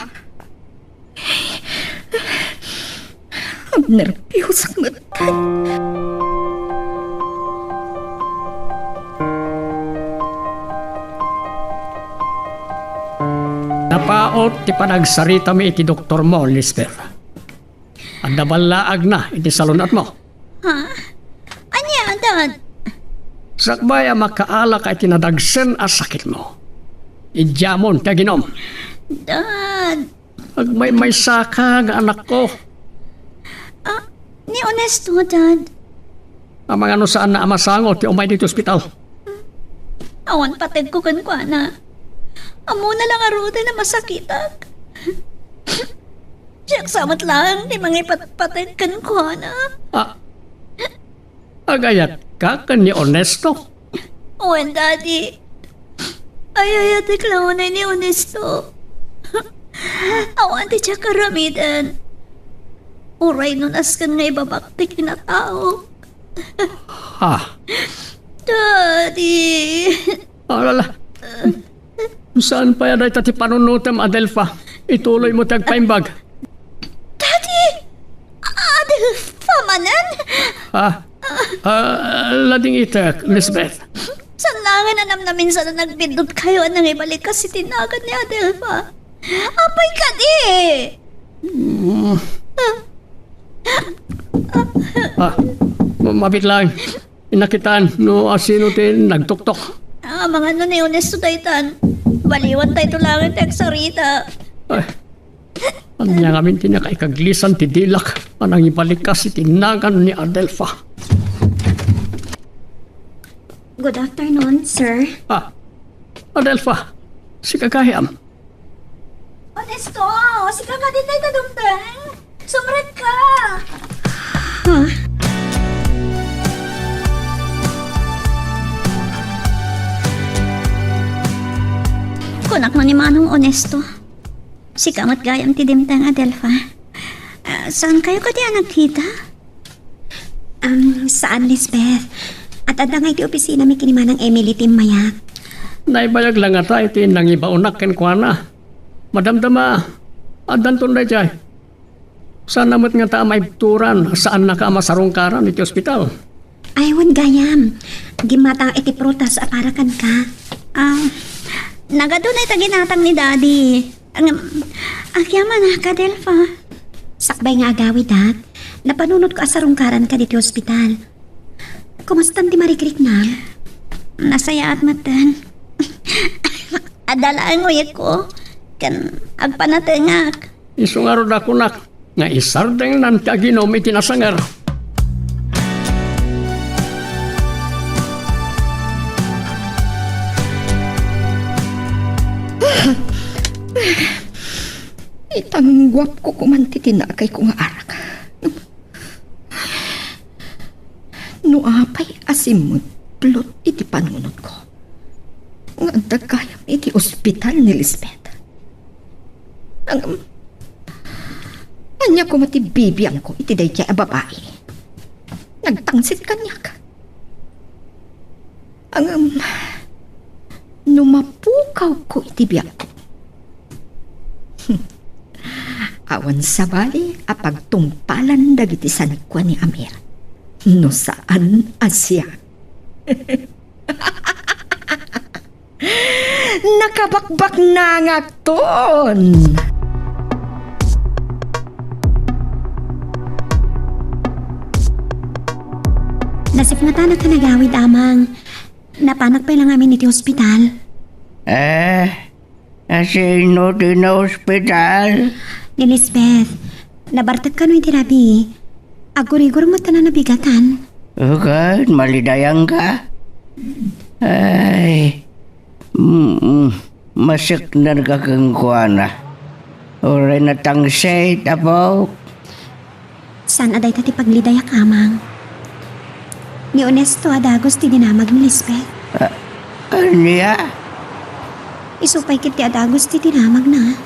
Agnerbios met. Napaut ti panagsaritami iti doktormo, Lisbeth. Adda ballaagna iti salun-atmo. Ha? Ania, Dad? Sakbay a makaalaka iti nadagsen a sakitmo, idiamon ti aginom. Dad. Agmaymaysaka nga anakko. Ah, ni Ernesto, Dad. Amangan no saanna a masango ti umay ditoy ospital. Awan pategko kenkuana. Ammona la ngaruden a masakitak. Siak sa met laeng ti mangipatpateg kenkuana. Ah, agayatka ken ni Ernesto? Wen, Daddy. Ay-ayatek la unay ni Ernesto. Awan ti diak aramiden. Uray no nasken nga ibabak ti kinataok. Ha? Daddy. Alala. Saan pay a dayta ti panunotem, Adelfa? Ituloymo ti agpaimbag. Daddy! Adelfa manen? Ah, ah, ladingitek, Lisbeth. Saan laengen a namnaminsan a nagbiddutkayo a nangibalikas iti nagan ni Adelfa? Apay kadi? Mm. Ah, ma-, mabiit laeng. Innakitan no asino ti nagtuktok. Ah, mangano ni Ernesto daytan? Baliwan tayo laeng ti agsarita. Ay, ania ngamin ti nakaikaglisan ti dilak a nangibalikas iti nagan ni Adelfa? Good afternoon, sir. Ah, Adelfa, sika gayam. Ernesto, sika kadi dayta dumteng? Sumrek ka! Huh? Kunak no ni Manong Ernesto. Sika met gayam ti dimteng, Adelfa. Ah, saan kayo kadi a nagkita? Um, saan, Lisbeth. Ad-adda nga iti opisinami ken ni Manang Emily ti immayak. Naibayag la ngata iti nangibaonak kenkuana. Madamdama, addanton daydiay. Saanna met ngata a maibturan a saannaka a masarungkaran iti ospital? Ay, wen gayam. Gimmatangak iti prutas a para kenka. Ah, nagadu dayta ginatang ni Daddy. Ngem, agyamanak, Adelfa. Sakbay nga agawidak, napanunotko a sarungkaranka ditoy ospital. Kumastan ti marikriknam? Nasayaat metten. Adda laeng uyekko, ken agpanatengak. Isu ngarud a kunak nga isardengnan ti aginum iti nasanger. Itangguapko koman ti tinakayko nga arak. No apay a simmutlot iti panunotko nga adda gayam iti ospital ni Lisbeth. Ngem, ania koma ti bibiangko iti daydiay a babai? Nagtangsit kaniak. Ngem, no mapukawko iti biagko, awan sabali a pagtungpalan dagiti sanikuan ni Amir no saan a siak. Nakabakbaknangakton! Nasipngetan a nagawid, Amang. Napanak pay la ngamin iti ospital. Eh, asino ti naospital? Ni Lisbeth. Nabartek kano iti rabii. Agurigor met a nabigatan. Ket malidayanka? Ay, mm, maseknanka kenkuana. Uray natangsit, apo. Saan a dayta ti paglidayak, Amang. Ni Ernesto a dagus ti dinamag ni Lisbeth. Ah, ania? Isu pay ket ti adagus ti dinamagna.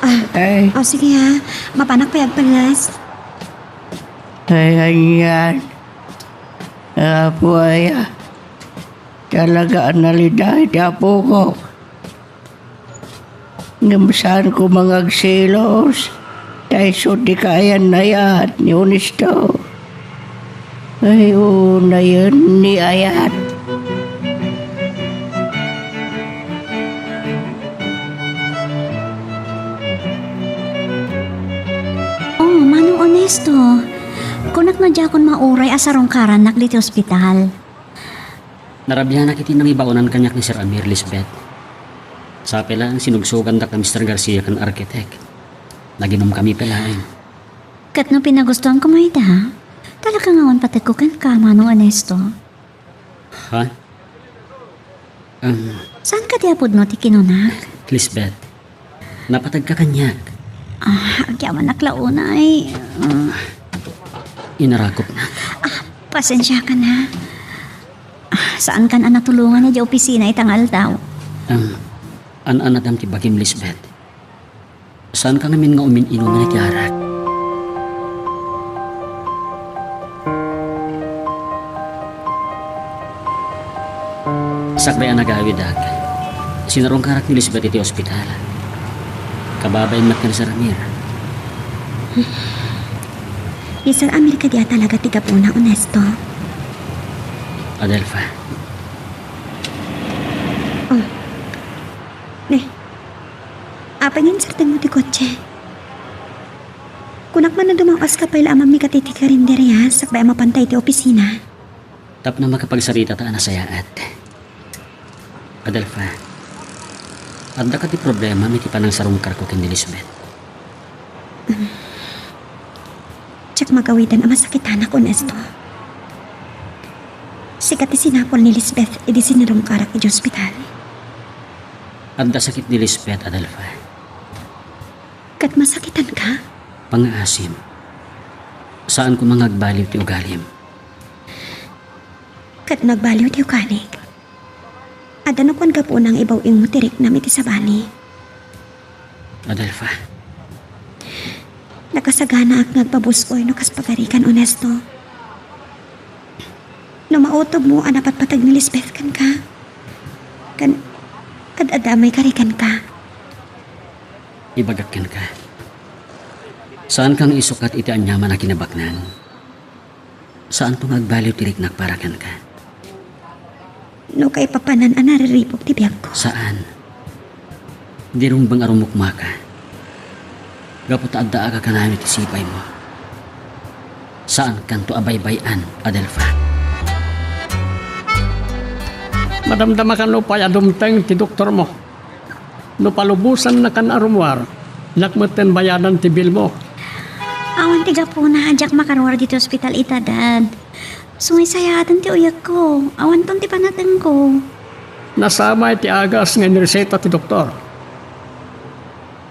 Ah, Ay. Oh, sige ha. Mapanak pay agpallas. Ay, anian. Apo aya. Talaga a naliday ti apoko. Ngem saanko nga agselos, ta isu ti kaayan-ayat ni Ernesto. Ay, unayen ni ayat. Oh, Manong Ernesto. Kunak no diakon mauray a sarungkarannak ditoy ospital. Narabianak iti nangibaonan kaniak ni Sir Amir, Lisbeth. Sa pay laeng sinugsugandak da Mister Garcia ken architect. Naginumkami pay laeng. Ket no pinagustuanko mayda, talaga nga awan pategko kenka, Manong Ernesto. Ha? Um, Saan kadi a pudno ti kinunak? Lisbeth, napatagka kaniak. Ah, agyamanak la unay. Ah. Inarakopnak. Ah, pasensiakan, ha. Ah, saankan a natulongan idiay opisina ita nga aldaw. Am, an-anadam ti bagim, Lisbeth. Saanka ngamin nga umin-inuman iti arak. Sakbay a nagawidak, sinarungkarak ni Lisbeth iti ospital. Kababain met ken ni Sir Amir. Ni Sir Amir kadi a talaga ti gapuna, Ernesto? Adelfa. Oh. Ne. Apay nga insartengmo ti kotse? Kunak man no dumaw-aska pay la a mammigat iti karinderya sakbay a mapanta iti opisina. Tapno makapagsaritata a nasayaat. Adelfa, adda kadi problemam iti panangsarungkarko ken ni Lisbeth? Diak magawidan a masakitanak, Ernesto. Sika ti sinapul ni Lisbeth idi sinarungkarak idiay ospital. Adda sakit ni Lisbeth, Adelfa. Ket masakitanka? Pangngaasim. Saan koma nga agbaliw ti ugalim. Ket no agbaliw ti ugalik, adda no kuan gapuna nga ibaw-ingmo ti riknam iti sabali. Adelfa. Nakasaganaak nga agpabus-oy no kas pagarikan, Ernesto. No mautobmo a napatpateg ni Lisbeth kenka, ken ad-adda may kari kenka. Ibagak kenka, saanka nga isukat iti aniaman a kinabaknang. Saanto nga agbaliw ti riknak para kenka. No kaipapanan a nariribuk ti biagko. Saan. Di rumbeng a rumukmaka. Gapu ta addaak a kanayon iti sipaymo. Saankanto a baybay-an, Adelfa. Madamdamakan pay a dumteng ti doktormo. No palubosannakan a rummuar, dinak metten bayadan ti bilmo. Awan ti gapuna a diak makaruar ditoy ospital ita, Dad. Sumaysayaaten ti uyekko. Awanton ti panatengko. Nasamay ti agas nga inreseta ti doktor.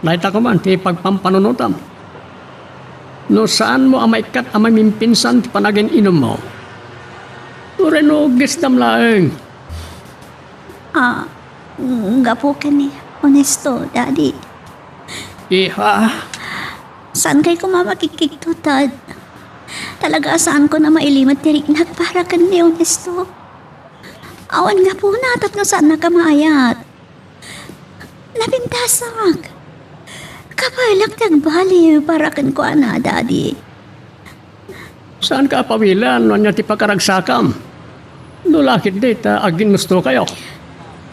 Dayta koma ti pagpampanunotam. No saanmo a maikkat a mamimpinsan ti panagin-inummo, uray no gisdam laeng. Ah, gapu ken ni Ernesto, Daddy. Iha? Saankay koma makikigtutad. Talaga a saanko a mailimed ti riknak para ken ni Ernesto. Awan gapuna tapno saannak a maayat. Napintasak. Kabaelak ti agbaliw para kenkuana, Daddy. Saanka a pawilan no ania ti pakaragsakam? No la ketdi ta aginnustokayo.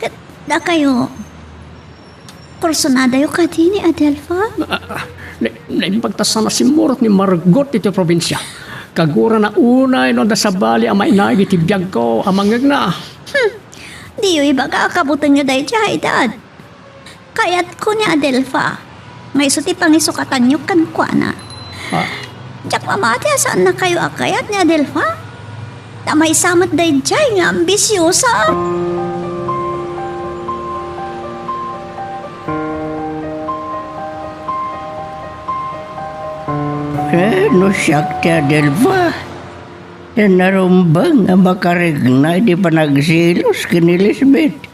Ket dakayo, kursunadayo kadi ni Adelfa? Ah, ah, na-, naimbag ta saan a simmurot ni Margot iti probinsia. Kagurana unay no adda sabali a mainaig iti biagko a mangngegna. Hmm. Diyo ibaga a kabutengyo daydiay, Dad. Kayatko ni Adelfa nga isu ti pangisukatanyo kenkuana. Ah. Diak mamati a saannakayo a kayat ni Adelfa. Ta maysa met daydiay nga ambisiosa. Eh, no siak ti Adelfa, ta narumbeng a makarikna iti panagselos ken ni Lisbeth.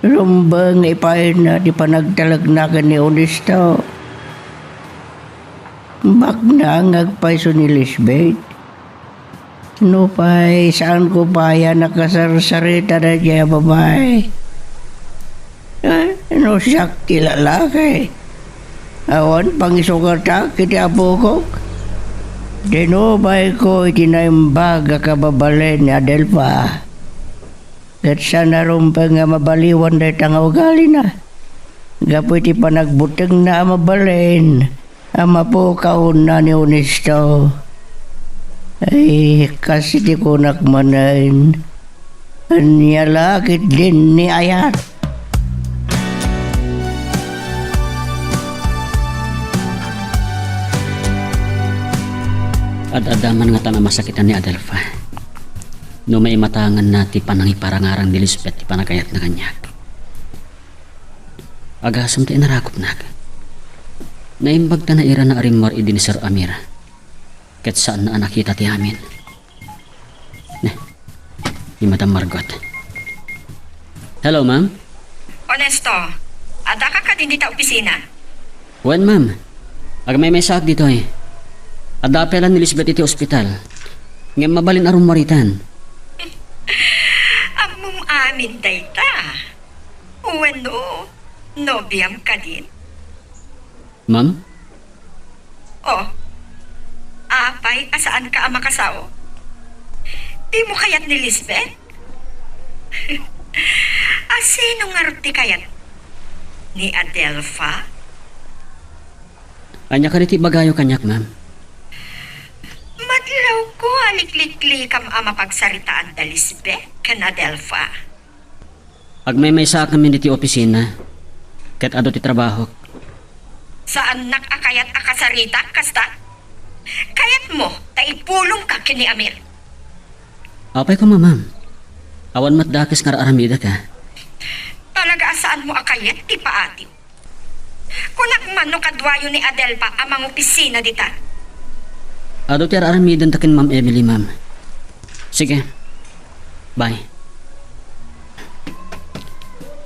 Rumbeng nga ipaayna ti panagtalekna ken ni Ernesto. Baknang nga agpayso ni Lisbeth. Nupay saanko pay a nakasarsarita daydiay a babai. Eh, no siak ti lalaki, awan pangisukatak iti apokok. Tinubayko iti naimbag a kababalin ni Adelfa. Ket saan a rumbeng a mabaliwan dayta nga ugalina gapu iti panagbutengna a mabalin a mapukawna ni Ernesto. Ay, kas iti kunak manen, ania la ketdin ni ayat? Ad-adda man ngatan a masakitan ni Adelfa no maimatanganna ti panangiparangarang ni Lisbeth ti panagayatna kaniak. Agasem ta inarakopnak. Naimbag ta nairana a rimmuar idi ni Sir Amir. Ket saanna a nakita ti amin. Ne, ni Madam Margot. Hello, ma'am. Onesto, addaka kadin dita opisina? Wen, ma'am. Agmaymaysaak ditoy. Adda pay la ni Lisbeth iti ospital. Ngem mabalin a rummuaritan. Ammom amin dayta. Wenno, nobiam kadin? Ma'am? Oh, apay a saanka a makasao? Dimo kayat ni Lisbeth? A sino ngarud ti kayat? Ni Adelfa? Ania kadi ti ibagayo kaniak, ma'am? Madlawko a likliklikam a mapagsaritaan da Lisbeth ken Adelfa. Agmaymaysaak ngamin iti opisina, ket adu ti trabahok. Saannak a kayat a kasaritak kasta? Kayatmo ta ipulongka ken ni Amir. Apay koma, ma'am? Awan met dakes nga ar-aramidek, a. Talaga a saanmo a kayat ti paatiw. Kunak man no kaduayo ni Adelfa a mangopisina dita. Adu ti ar-aramidenta ken Ma'am Emily, ma'am. Sige. Bye.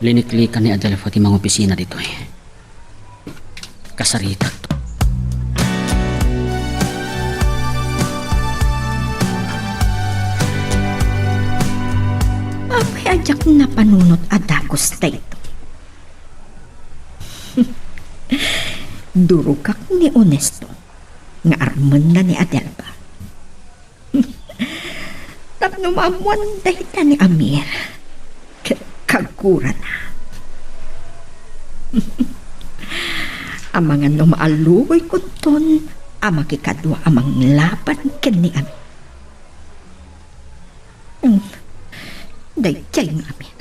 Liniklikan ni Adelfa ti mangopisina ditoy. Kasaritak. Apay a diak napanunot a dagus daytoy. Durogak ni Onesto nga armenna ni Adelfa. Tapno maammoan dayta ni Amir ket kagurana. Amangan no maaluboy kunton a makikadua a manglaban ken ni Amir. Hmm. Daydiay nga Amir.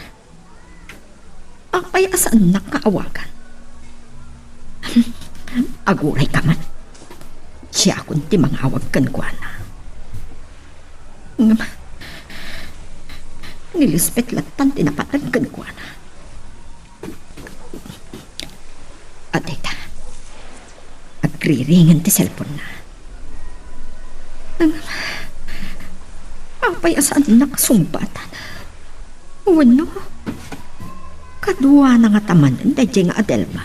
Apay a saannak nga awagan? Agurayka man. Siakon ti mangawag kenkuana. Ngem, ni Lisbeth lattan ti napateg kenkuana. Adda ita. Agriringen ti cellphone-na. Apay a saannak a sungbatan? Wenno, kaduana ngata manen daydiay nga Adelfa?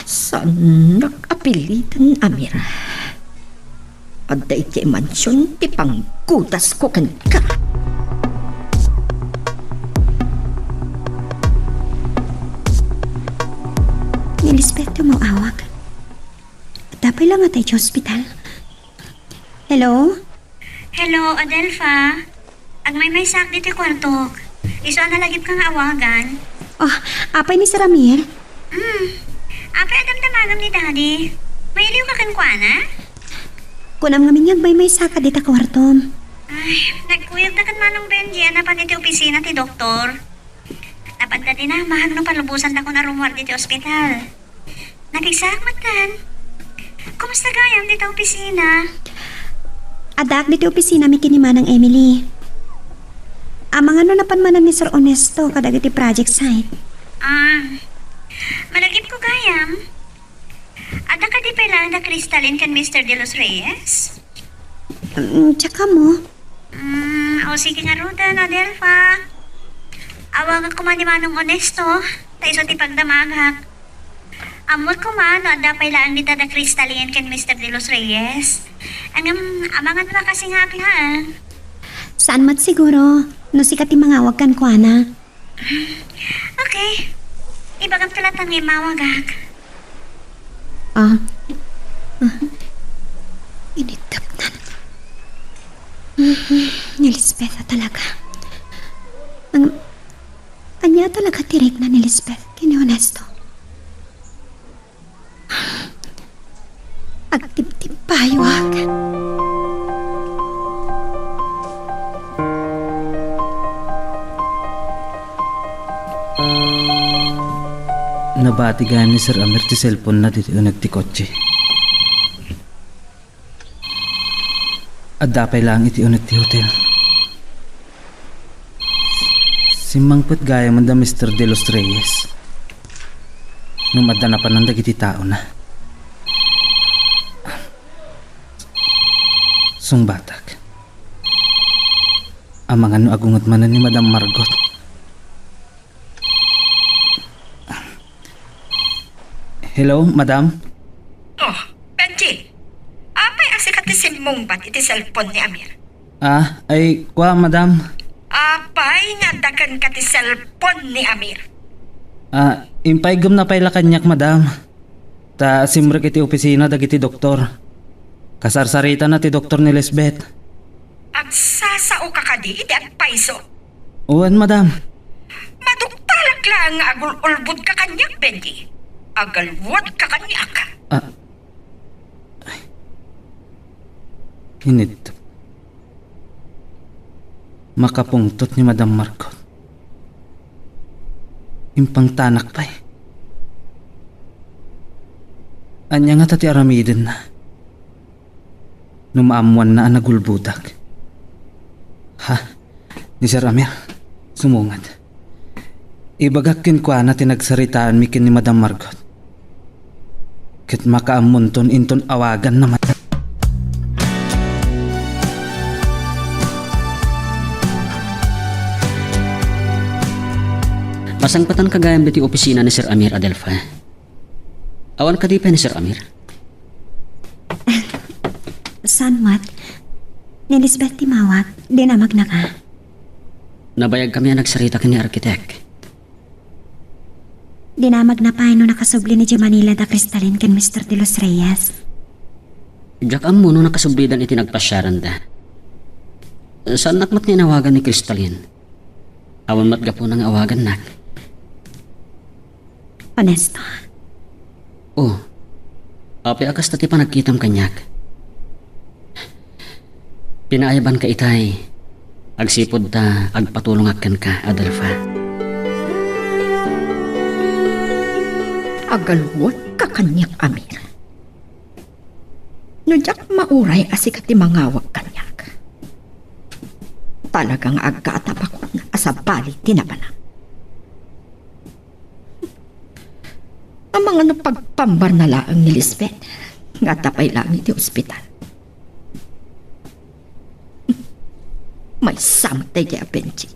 Saannak a piliten, Amir. Adda idiay mansion ti panggudasko kenka. Ni Lisbeth ti umawawag. Adda pay la ngata idiay ospital. Hello? Hello, Adelfa. Agmaymaysaak ditoy kuartok. Isu a nalagipka nga awagan. Oh, apay ni Sir Amir? Hmm. Apay a damdamanam ni Daddy? Mailiwka kenkuana? Kunam ngamin nga agmaymaysaka dita kuartom. Ay, nagkuyogda ken Manong Benji a napan iti opisina ti doktor. Napan da dina, mahag no palubosandak a rummuar ditoy ospital. Napigsaak met kan. Kumusta gayam dita opisina? Addaak ditoy opisinami ken ni Manang Emily. Amangan no napan manen ni Sir Ernesto kadagiti project site. Ah, malagipko gayam. Adda kadi pay laeng da Crystalline ken Mister De Los Reyes? Mm, tsaka mo. Mm, o sige ngaruden, Adelfa. Awagak koma ni Manong Ernesto, ta isu ti pagdamagak. Ammoek koma no adda pay laeng dita da Crystalline ken Mister De Los Reyes. Ngem, amangan no nakasingaak laeng. Saan met siguro, no sika ti mangawag kenkuana. Okay. Ibagamto latta nga immawagak. Ah. Ah. Iniddepnan. Mhm. Ni Lisbeth a talaga. Ang, ania talaga ti rikna ni Lisbeth ken ni Ernesto? Agtibtibbayoak. Nabati gayam ni Sir Amir ti cellphone-na ditoy uneg ti kotse. Adda pay laeng iti uneg ti hotel. Simmangpet gayam da Mister De Los Reyes. Ngem adda napanan dagiti taona. Sungbatak. Amangan no agunget manen ni Madam Margot. Hello, madam? Oh, Benji. Apay a sika ti simmungbat iti cellphone ni Amir? Ah, ay, kua, madam. Apay nga adda kenka ti cellphone ni Amir? Ah, impaigumna pay la kaniak, madam. Ta simrek iti opisina dagiti doktor. Kasarsaritana ti doktor ni Lisbeth. Agsasaoka kadi iti agpayso? Wen, madam. Maduktalak laeng nga agul-ulbodka kaniak, Benji. Agalwadka kaniak. Ah. Init. Makapungtot ni Madam Margot. Impangtanak pay. Ania ngata ti aramidenna? No maammoanna a nagulbodak. Ha? Ni Sir Amir, sumungad. Ibagak kenkuana ti nagsaritaanmi ken ni Madam Margot. Ket makaammonton inton awaganna man. Masangpetanka gayam ditoy opisina ni Sir Amir, Adelfa. Awan kadi pay ni Sir Amir? Saan met? Ni Lisbeth ti mawag. Dinamagnaka? Nabayagkami a nagsarita ken ni Arkitek. Dinamagna pay no nakasubli idiay Manila da Cristalin ken Mister De Los Reyes. Diak ammo no nakasublidan iti nagpasiaranda. Saannak met nga inawagan ni Cristalin. Awan met gapuna nga awagannak. Ernesto. Oh, apay a kasta ti panagkitam kaniak? Pinaayabanka itay, agsipud ta agpatulongak kenka, Adelfa. Agalwadka kaniak, Amir. No diak mauray a sika ti mangawag kaniak, talaga nga agkaatapakon a sabali ti napanak. Amangan no pagpambarna laeng ni Lisbeth nga adda pay laeng iti ospital. Maysa met daydiay a Benji.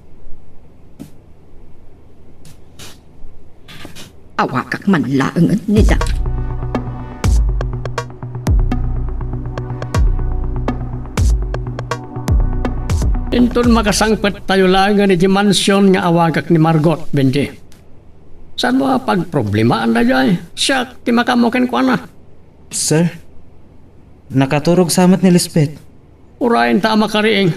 Awagak man laengen ni David. Inton makasangpettayo laengen idiay mansion nga awagak ni Margot, Benji. Saanmo a pagproblemaanda daydiay? Siak ti makaammo kenkuana. Sir, nakaturog sa met ni Lisbeth. Urayen ta a makariing.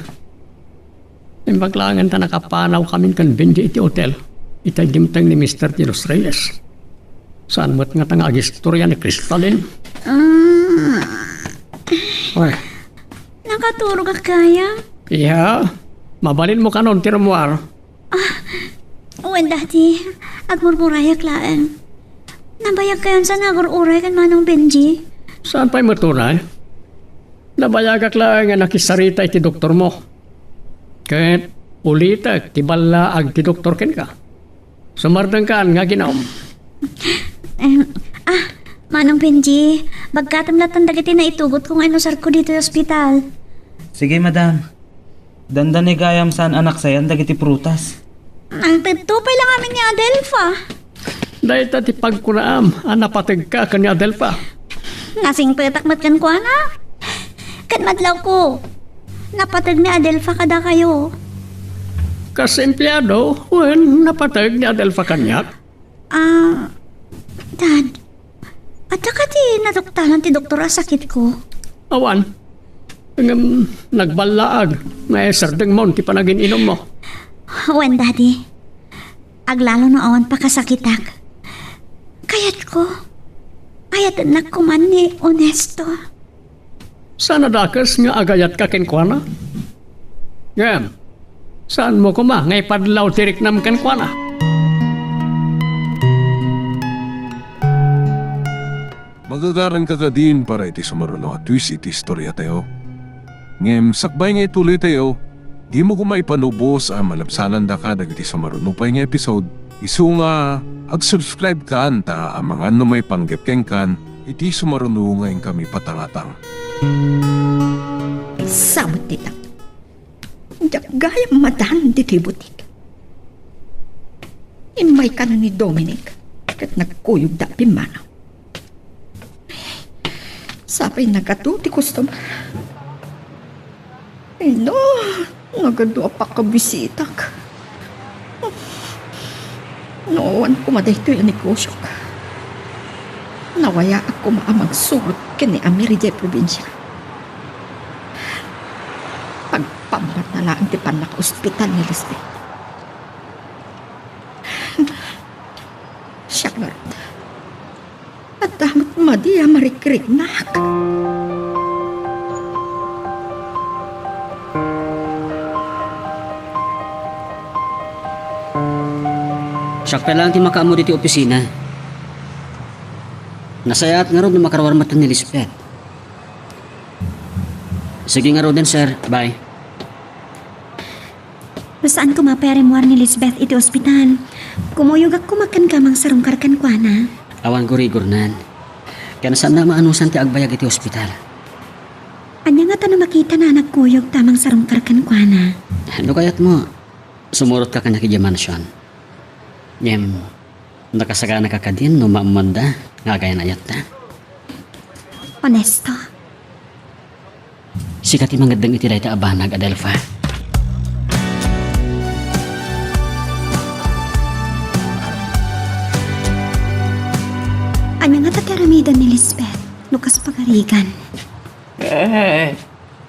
Imbag laengen ta nakapanawkamin ken Benji iti hotel, itay dimteng ni Mister De Los Reyes. Saan met ngata nga agistoria ni Cristalin? Ah. Oy. Nakaturogak gayam? Iya. Mabalinmo kanon ti rummuar. Ah, wen, Daddy. Agmurmurayak laeng. Nabayagkayon sa nga agur-uray ken Manong Benji? Saan pay met unay? Nabayagak laeng nga nakisarita iti doktormo. Ket ulitek ti ballaag ti doktor kenka. Sumardengkan nga aginaw. Em, ah, Manong Benji, bagkatem latta dagiti naitugotko nga inusarko ditoy ospital. Sige, madam. Dandani gayam saan a naksayan dagiti prutas. Nangtedto pay la ngamin ni Adelfa. Dayta ti pagkunaam a napategka ken ni Adelfa. Nasingpetak met kenkuana. Ket madlawko, napateg ni Adelfa kadakayo. Kas empleado, wen, napateg ni Adelfa kaniak. Ah, Dad, adda kadi naduktalan ti doktor a sakitko? Awan. Ngem nagballaag nga isardengmon ti panagin-inummo. Wen, Daddy. Aglalo no awan pakasakitak. Kayatko. Ayatennak koma ni Ernesto. Saan a dakes nga agayatka kenkuana? Ngem, saanmo koma nga ipadlaw ti riknam kenkuana? Magagaranka kadin para iti sumaruno a twist iti istoriatayo. Ngem sakbay nga ituloytayo, dimo koma ipanubos a malabsanandaka dagiti sumaruno pay nga episode, isu nga Ag-subscribe kan ta amangan no maipanggep kenkan iti sumaruno nga inkami patangatang. Samot dita. Diak gayam madan ditoy butik. Immay kano ni Dominic ket nagkuyogda a pimmanaw. Sapay nagadu ti customer. Ay, no, nagadu a pakabisitak. No, awan koma daytoy a negosyok. Nawayaak koma a mangsurot ken ni Amir idiay probinsia. Pagpammatna laeng ti pannakaospital ni Lisbeth. Siak ngarud. Adda met madi a marikriknak. Siak pay laeng ti makaammo ditoy opisina. Nasayaat ngarud no makaruar metten ni Lisbeth. Sige ngaruden, sir. Bye. No saan koma pay a rimmuar ni Lisbeth iti ospital, kumuyogak koma kenka a mangsarungkar kenkuana. Awan gurigornan. Ken saanna a maanusan ti agbayag iti ospital. Ania ngata no makitana a nagkuyog ta mangsarungkar kenkuana? No kayatmo, sumurotka kaniak idiay mansion. Ngem, nakasaganaka kadin no maammoanda nga agayan-ayatta? Honesto. Sika ti mangeddeng iti dayta a banag, Adelfa. Ania ngata ti aramiden ni Lisbeth no kas pagarigan? Eh,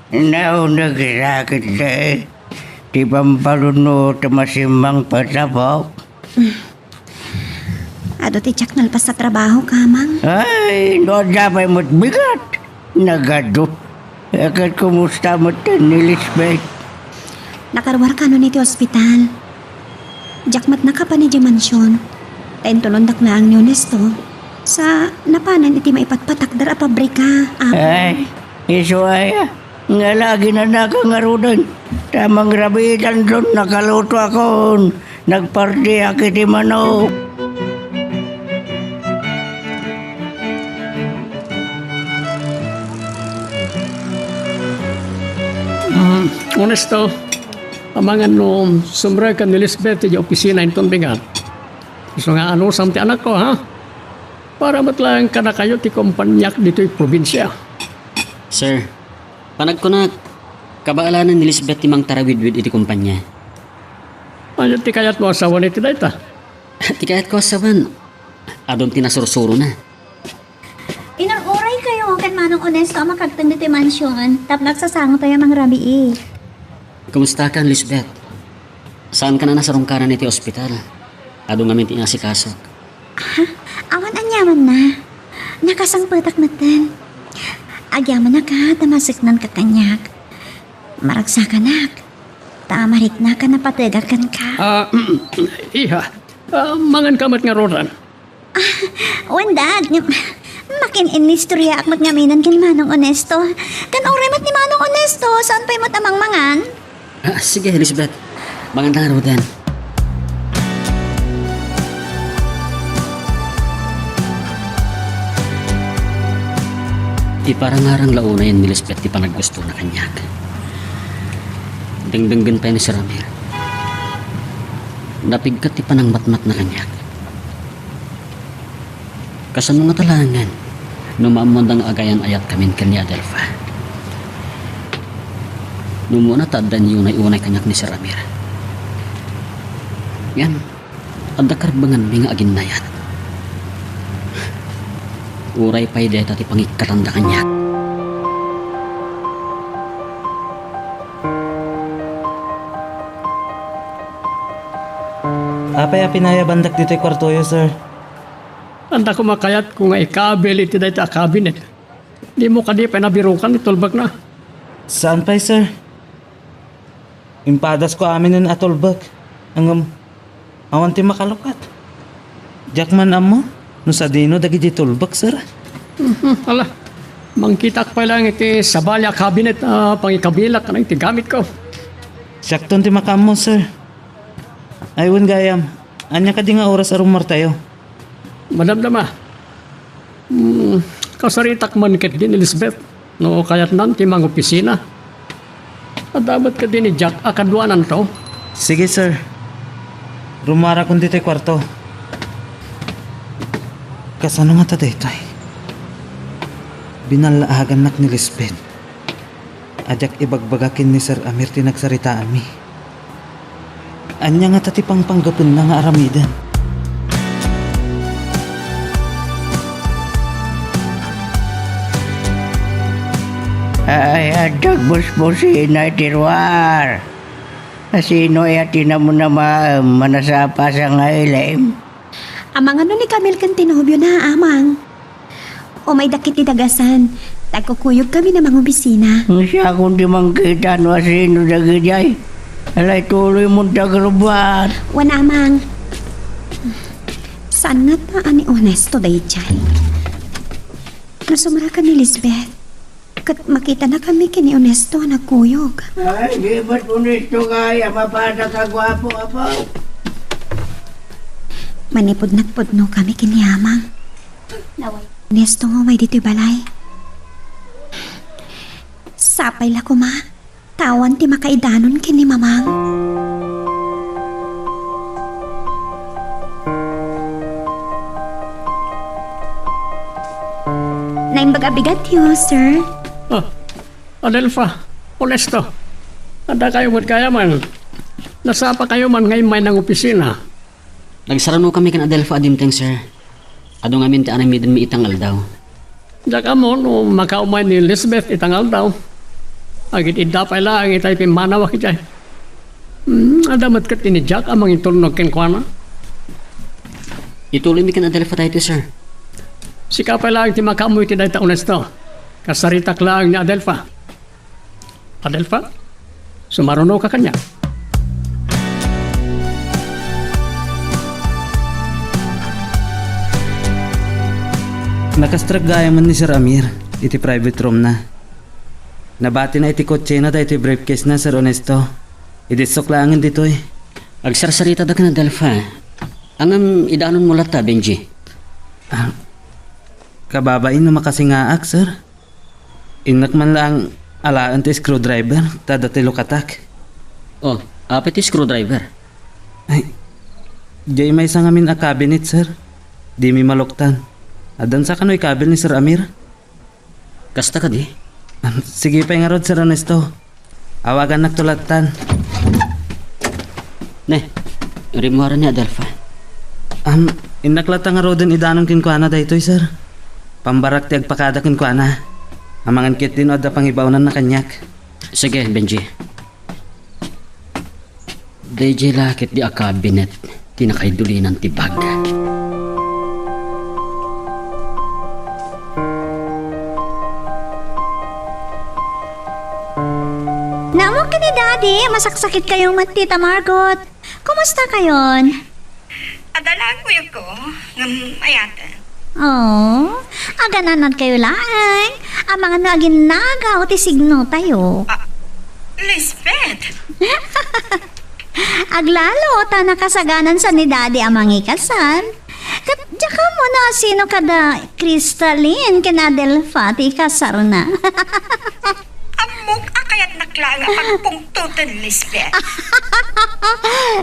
nauneg ira ketdi ti bambalon no ta masimmang patabok. Adu ti diak nalpas a trabaho, Kamang. Ay, no adda pay met bigat, nagadu. Eh, ket kumusta met ni Lisbeth? Nakaruar kanon iti ospital. Diak met nakapan idiay mansion. Ta intulondak laeng ni Honesto. Sa napanen iti maipatpatakder a pabrika, Apo. Ay, isu aya. Nga lagi nanaka ngaruden. Ta mangrabiitanton nakalutoakon. Nagpartiak iti manok. Mm, Honesto, amangan no sumrek ken ni Lisbeth iti opisina inton bigat. Isu nga anusam ti anakko, ha? Para met laeng kadakayo ti kompaniak ditoy probinsia. Sir, panagkunak, kabaalanen ni Lisbeth ti mangtarawidwid iti kompania. Ania ti kayatmo a sawen iti dayta? Ti kayatko a sawen, adun ti nasursurona. Inur-uraykayo ken Manong Honesto a makagteng ditoy mansion tapno agsasangotayo a mangrabii. Kumustakan, Lisbeth? Saankan a nasarungkaran iti ospital? Adu ngamin ti inasikasok. Ha? Awan aniamanna. Nakasangpetak metten. Agyamanaka ta maseknanka kaniak. Maragsakanak. Ta mariknaka a napategak kenka. Ah, iha. Ah, manganka met ngaruden. Wen, Dad, ngem makin-inistoryaak met ngaminen ken Manong Honesto. Ken uray met ni Manong Honesto, saan pay met a mangmangan? Ah, sige, Elizabeth. Mangan ta ngaruden. Iparangarang la unay ni Lisbeth ti panaggustona kaniak. Dengdenggen pay ni Sir Amir. Napigket ti panangmatmatna kaniak. Kasano ngata laengen no maammoanda nga agayan-ayatkamin ken ni Adelfa? No umuna ta adda inunay-unay kaniak ni Sir Amir. Ngem, adda karbenganmi nga aginnayat. Uray pay dayta ti pangikkatanda kaniak. Apay a pinayabandak ditoy kuartoyo, sir? Anta koma kayatko nga ikabil iti dayta a cabinet. Dimo kadi pay nabirukan ti tulbekna? Saan pay, sir? Impadasko aminen a tulbek. Ngem, awan ti makalukat. Diak man ammo no sadino dagiti tulbek, sir. Mhm, ala, mangkitak pay laeng iti sabali a cabinet a pangikabilak ken iti gamitko. Siakton ti makaammo, sir. Ay, wen gayam, ania kadi nga oras a rummuartayo? Madamdama. Hmm, kasaritak man ketdi ni Lisbeth no kayatnan ti mangopisina. Adda met ketdi ni Jack a kaduananto. Sige, sir. Rumuarakon ditoy kuarto. Kasano ngata daytoy? Binallaagannak ni Lisbeth. A diak ibagbaga ken ni Sir Amir ti nagsaritaanmi. Ania ngata ti pangpanggapunna nga aramiden? Ay, adda agbusbusina iti ruar. Asino aya ti namunamaem a nasapa sa nga ilim? Amangan no ni Camille ken ti nobiona, Amang. Umayda ketdi dagasan, ta agkukuyogkami a mangopisina. Siakon ti mangkita no asino dagidiay. Alay, tuloymon ti agrubbuat. Wen, Amang. Saan ngata a ni Ernesto daydiay? No sumrek ken ni Lisbeth, ket makitanakami ken ni Ernesto a nagkuyog. Ay, di met Ernesto ngay a mapadak a guapo, apo? Manipud nagpudnokami ken ni Amang. Ernesto nga umay ditoy balay. Sapay la koma, ta awan ti makaidanon ken ni Mamang. Naimbag a bigatyo, sir. Ah, Adelfa, Ernesto. Adda kayo met gayam. Nasapa kayo man nga immay nang opisina. Nagsaranokami ken Adelfa a dimteng, sir. Adu ngamin ti aramidenmi ita nga aldaw. Diak ammo no makaumay ni Lisbeth ita nga aldaw. Agid-idda pay laeng itay pimmanawak idiay. Hmm, adda met ketdi ni Jack a mangitulnog kenkuana. Ituloymi ken Adelfa daytoy, sir. Sika pay laeng ti makaammo iti dayta, Ernesto. Kasaritak laeng ni Adelfa. Adelfa, sumarunoka kaniak. Nakastrek gayamen ni Sir Amir iti private roomna. Nabatina iti kotsena daytoy briefcasena, Sir Ernesto. Idissok laengen ditoy. Agsarsaritada ken Adelfa. Ngem idanonmo latta, Benji. Ah, kababain no makasingaak, sir. Innak man laeng alaen ti screwdriver ta adda ti lukatak. Oh, apay ti screwdriver? Ay, diay maysa ngamin a cabinet, sir. Dimi maluktan. Addan sa kano ikabil ni Sir Amir? Kasta kadi? Am, sige pay ngarud, Sir Ernesto. Awagannak to lattan. Ne, rimmuaren ni Adelfa. Am, innak latta ngaruden idanon kenkuana daytoy, sir. Pambarak ti agpakada kenkuana. Amangan ketdi no adda pangibaonanna kaniak. Sige, Benji. Daydiay la ketdi a cabinet ti nakaidulinan ti bag. Naammo ken ni Daddy, masaksakit kayo met, Tita Margot. Kumusta kayon? Adda laeng kuyogko, ngem ayaten. Oh, agananat kayo laeng. Amangan no aginnagaw ti signotayo. Ah, Lisbeth! Aglalo ta nakasaganan sa ni Daddy a mangikasar. Ket diak ammo no asino kada Crystalline ken Adelfa ti ikasarna. Ammok a kayatnak laeng a pagpungtoten, Lisbeth.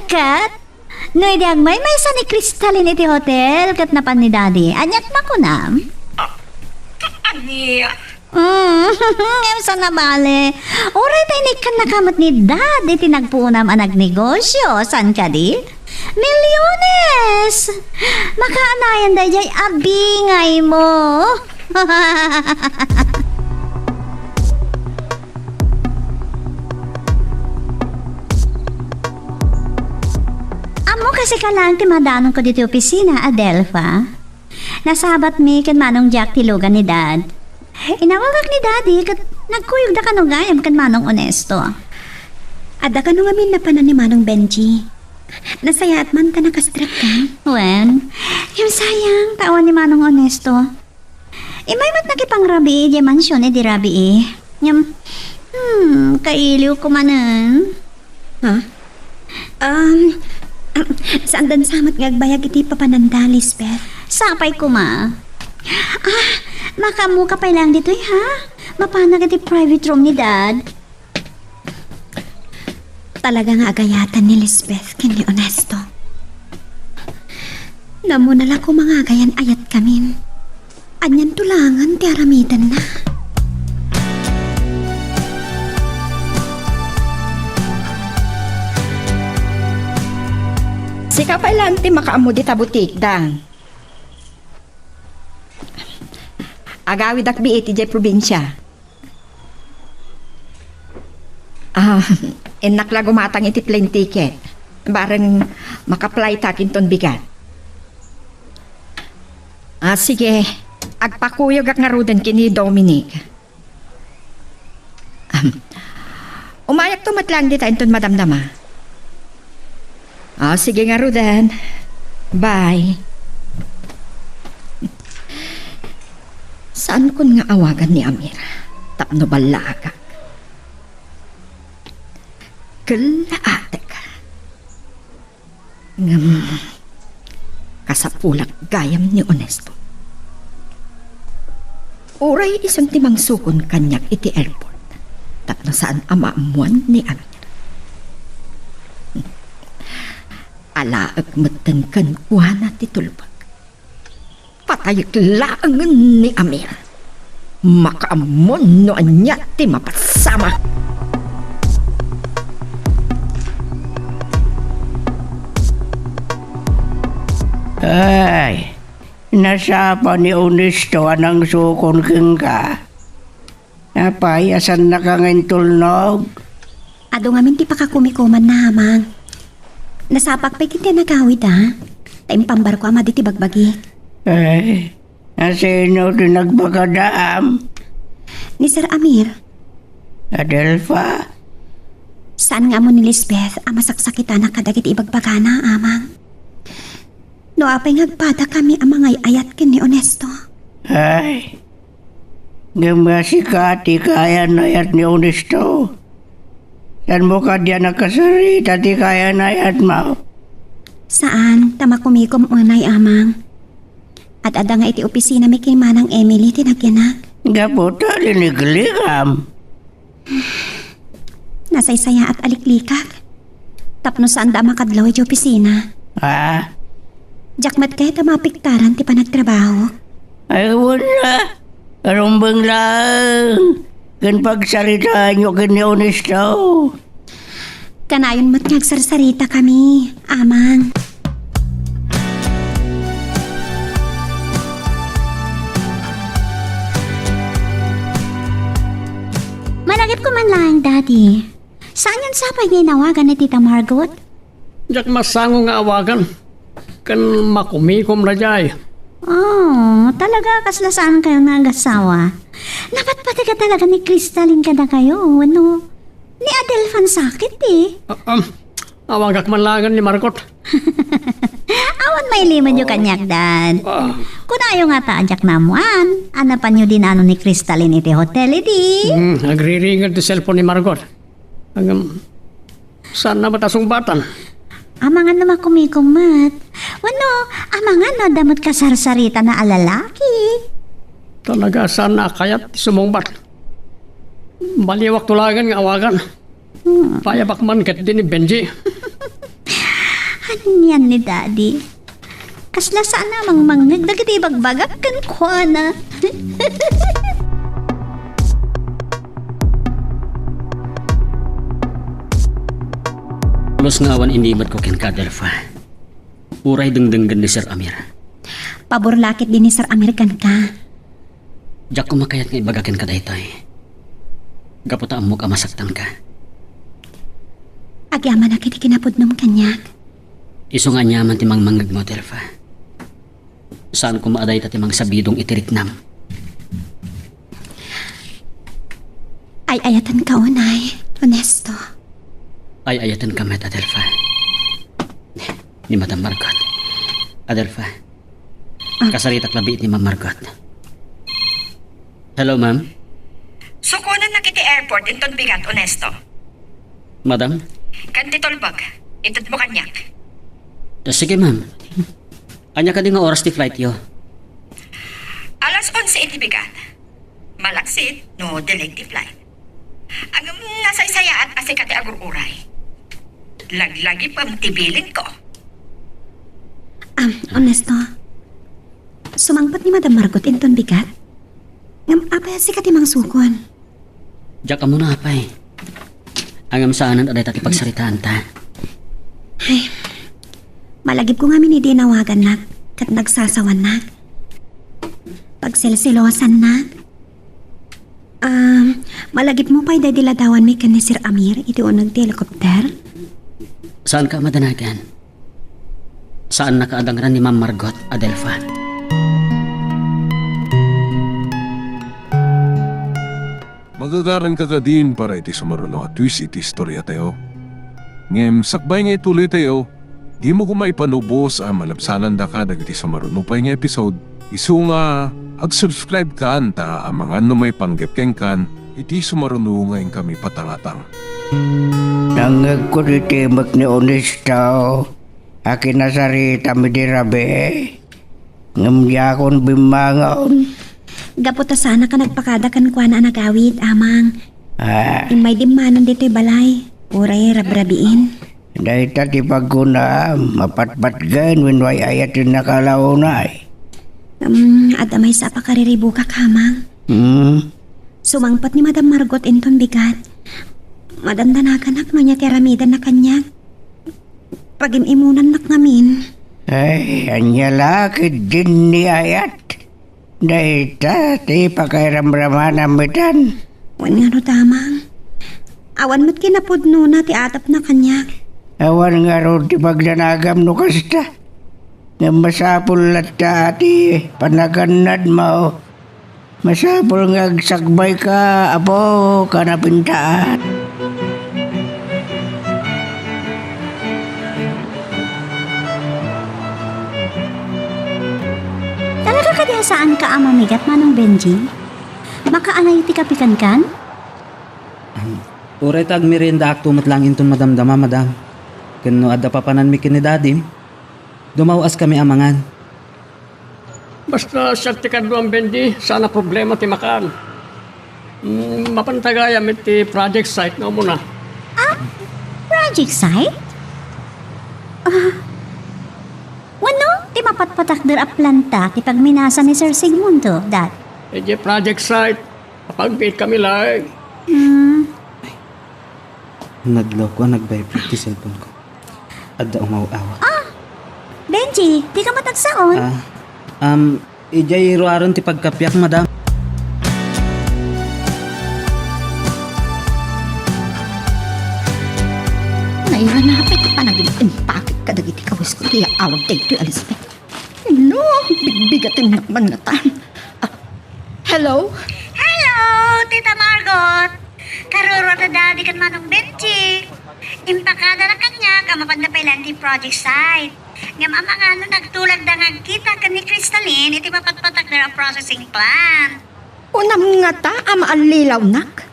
Ket no idi agmaymaysa ni Crystalline iti hotel ket napan ni Daddy, aniat makunam? Ah, ania? Mm, ngem saan a bale. Uray ta inikkannaka met ni Dad iti nagpuonam a nagnegosio, saan kadi? Milyones! Makaanayan daydiay a bingaymo. Ammo kasika laeng ti madanonko ditoy opisina, Adelfa. Nasabatmi ken Manong Jack ti lugan ni Dad. Inawagak ni Daddy ket nagkuyogda kano gayam ken Manong Onesto. Adda kano ngamin napanan ni Manong Benji? Nasayaat man ta nakastrek ka? Wen, ngem sayang, ta awan ni Manong Onesto. Immay met nakipangrabii idiay mansion idi rabii. Ngem, hmm, kailiwko manen. Ha? Um, saan dansa met nga agbayag iti papananda, Lisbeth? Sapay koma. Ah, makaammoka pay laeng ditoy, ha? Mapanak iti private room ni Dad. Talaga nga agayatan ni Lisbeth ken ni Honesto. Namuna la koma nga agayan-ayatkamin. Anianto laengen ti aramidenna? Sika pay laeng ti makaammo dita butik, Dang. Agawidak bii iti diay probinsia. Ah, innak la gumatang iti plane ticket. Bareng makaplaytak inton bigat. Ah, sige. Agpakuyogak ngaruden ken ni Dominic. Ahem. Umayakto met laeng dita inton madamdama. Ah, sige ngaruden. Bye. Saankon nga awagan ni Amir tapno ballaakak. Kellaatek. Ngem, kasapulak gayam ni Honesto. Uray isun ti mangsukon kaniak iti airport tapno saan a maammoan ni Amir. Alaek metten kenkuana ti tulbek. Patayek laengen ni Amir. Makaammo no ania ti mapasamak. Ay, nasapa ni Honesto a nangsukon kenka. Apay, asannaka nga intulnog? Adu ngamin ti pakakumikomanna, Amang. Nasapak pay ken ti nagawid, a. Ta impambarko a madi ti bagbagi. Eh, asino ti nagbagada, am? Ni Sir Amir. Adelfa? Saan nga ammo ni Lisbeth a masaksakitanak kadagiti ibagbagana, Amang. No apay nga agpadakami a mangay-ayat ken ni Honesto? Ay, ngem nga sika ti kayan-ayat ni Honesto. Saanmo kadi a nakasarita ti kayan-ayatmo? Saan, ta makumikom unay, Amang. Ad-adda nga iti opisinami ken Manang Emily ti nagyanak. Gapu ta liniklikam. Nasaysayaat a liklikak. Tapno saanda a makadlaw idiay opisina. Ah? Diak met kayat a mapiktaran ti panagtrabaho. Ay, wala. Karumbeng laeng. Ken pagsaritaanyo ken ni Honesto. Kanayon met nga agsarsaritakami, Amang. Malagipko man laeng, Daddy. Saan nga sapay nga inawagan ni Tita Margot? Diak masango nga awagan. Ken makumikom daydiay. Oh, talaga kasla saan kayo nga agasawa. Napatpatiga talaga ni Crystalline kadakayo, wenno? Ni Adelfan sakit, eh. Ah, um, awagak man laeng ni Margot. Awan mailimenyo kaniak, Dad. Ah. Kunayo ngata a diak naammoan. Napanyo dinano ni Crystalline iti hotel, idi. Hmm, agriringed ti cellphone ni Margot. Ngem, saanna met a sungbatan? Amangan no makumikom met. Wenno, amangan no adda met kasarsaritana a lalaki. Talaga, saanna a kayat ti sumungbat. Baliwakto laengen nga awagan. Hmm. Payabak man ketdi ni Benji. Anian ni Daddy? Kasla saan a mangmangngeg dagiti ibagbagak kenkuana. Pulos nga awan inimetko kenka, Adelfa. Uray dengdenggen ni Sir Amir. Pabor la ketdi ni Sir Amir kenka. Diak koma kayat nga ibaga kenka daytoy. Gapu ta ammok a masaktanka. Agyamanak iti kinapudnom kaniak. Isu nga aniaman ti mangmangngegmo, Adelfa. Saan koma a dayta ti mangsabidong iti riknam. Ay-ayatenka unay, Ernesto. Ay-ayatenka met, Adelfa. Ni Madam Margot. Adelfa. Ah. Kasaritak labi ni Ma'am Margot. Hello, ma'am. Sukonannak iti airport inton bigat, Ernesto. Madam? Ken ti tulbek, itedmo kaniak. Ah, sige, ma'am. Ania kadi nga oras ti flightyo? ti bigat. Malaksid no delayed ti flight. Ngem nasaysayaat a sika ti agur-uray. Laglagipem ti bilinko. Ah, Ernesto, sumangpet ni Madam Margot inton bigat? Ngem apay a sika ti mangsukon? Diak ammo no apay. Ngem saanen a dayta ti pagsaritaanta. Ay, malagipko ngamin idi inawagannak ket nagsasawannak. Pagselselosannak. Ah, malagipmo pay daydi ladawanmi ken ni Sir Amir iti uneg ti helicopter? Saanka a madanagan? Saannaka a dangran ni Ma'am Margot, Adelfa. Magagaranka kadin para iti sumaruno a twist iti istoriatayo. Ngem sakbay nga ituloytayo, dimo koma ipanubos a malabsanandaka dagiti sumaruno pay nga episode, isu nga ag-subscribe kan ta amangan no maipanggep kenkan iti sumaruno nga inkami patangatang. Nangngegko ti timek ni Ernesto a kinasaritami di rabii, ngem diakon bimmangon. Gapu ta saanka nagpakada kenkuana a nagawid, Amang. Ah. Immay dimmanon ditoy balay, uray rabrabiin. Dayta ti pagkunam, mapatpatgen wenno ay-ayatennak a launay. Ngem, adda maysa a pakariribukak, Amang. Hmm? Sumangpet ni Madam Margot inton bigat. Madandanaganak no ania ti aramidenna kaniak. Pagim-imunannak ngamin. Ay, ania la ketdin ni ayat? Dayta ti pakairamramanam itan. Wen ngarud, Amang. Awan met kinapudnona ti atepna kaniak. Awan ngarud ti pagdanagam no kasta. Ngem masapul latta a ti panagannadmo. Masapul nga agsakbayka, Apo, kana pintaan. Talaga kadi a saanka a mamigat, Manong Benji? Makaanay ti kape kenkan? Uray ta agmeriendaakto met laeng inton madamdama, Madam. Ken no adda papananmi ken ni Dadim, dumaw-askami a mangan. Basta siak ti kaduam, Benji, saan a problema ti makan. Mm, mapanta gayam iti project site nga umuna. Ah, project site? Ah, wenno, ti mapatpatakder a planta ti pagminasa ni Sir Sigmundo, Dad? Idiay project site, mapagbiitkami laeng. Hmm. Nadlawko a nag-vibrate ti cellphone ko. Adda umaw-awat. Ah! Benji, dika met agsaon? Ah, um, idiay ruaren ti pagkapiak, madam. Nairanapay ti panagin-impakit kadagiti kawisko ti yaawag daytoy a Lisbeth. No, bigbigatennak man ngatan. Ah, hello? Hello, Tita Margot! Karurua ti Daddy ken Manong Benji. Impakadana kaniak a mapanda pay laeng ti project site. Ngem amangan no nagtulagda nga agkita ken ni Crystalline iti mapatpatakder a processing plant. Unam ngata a maallilawnak?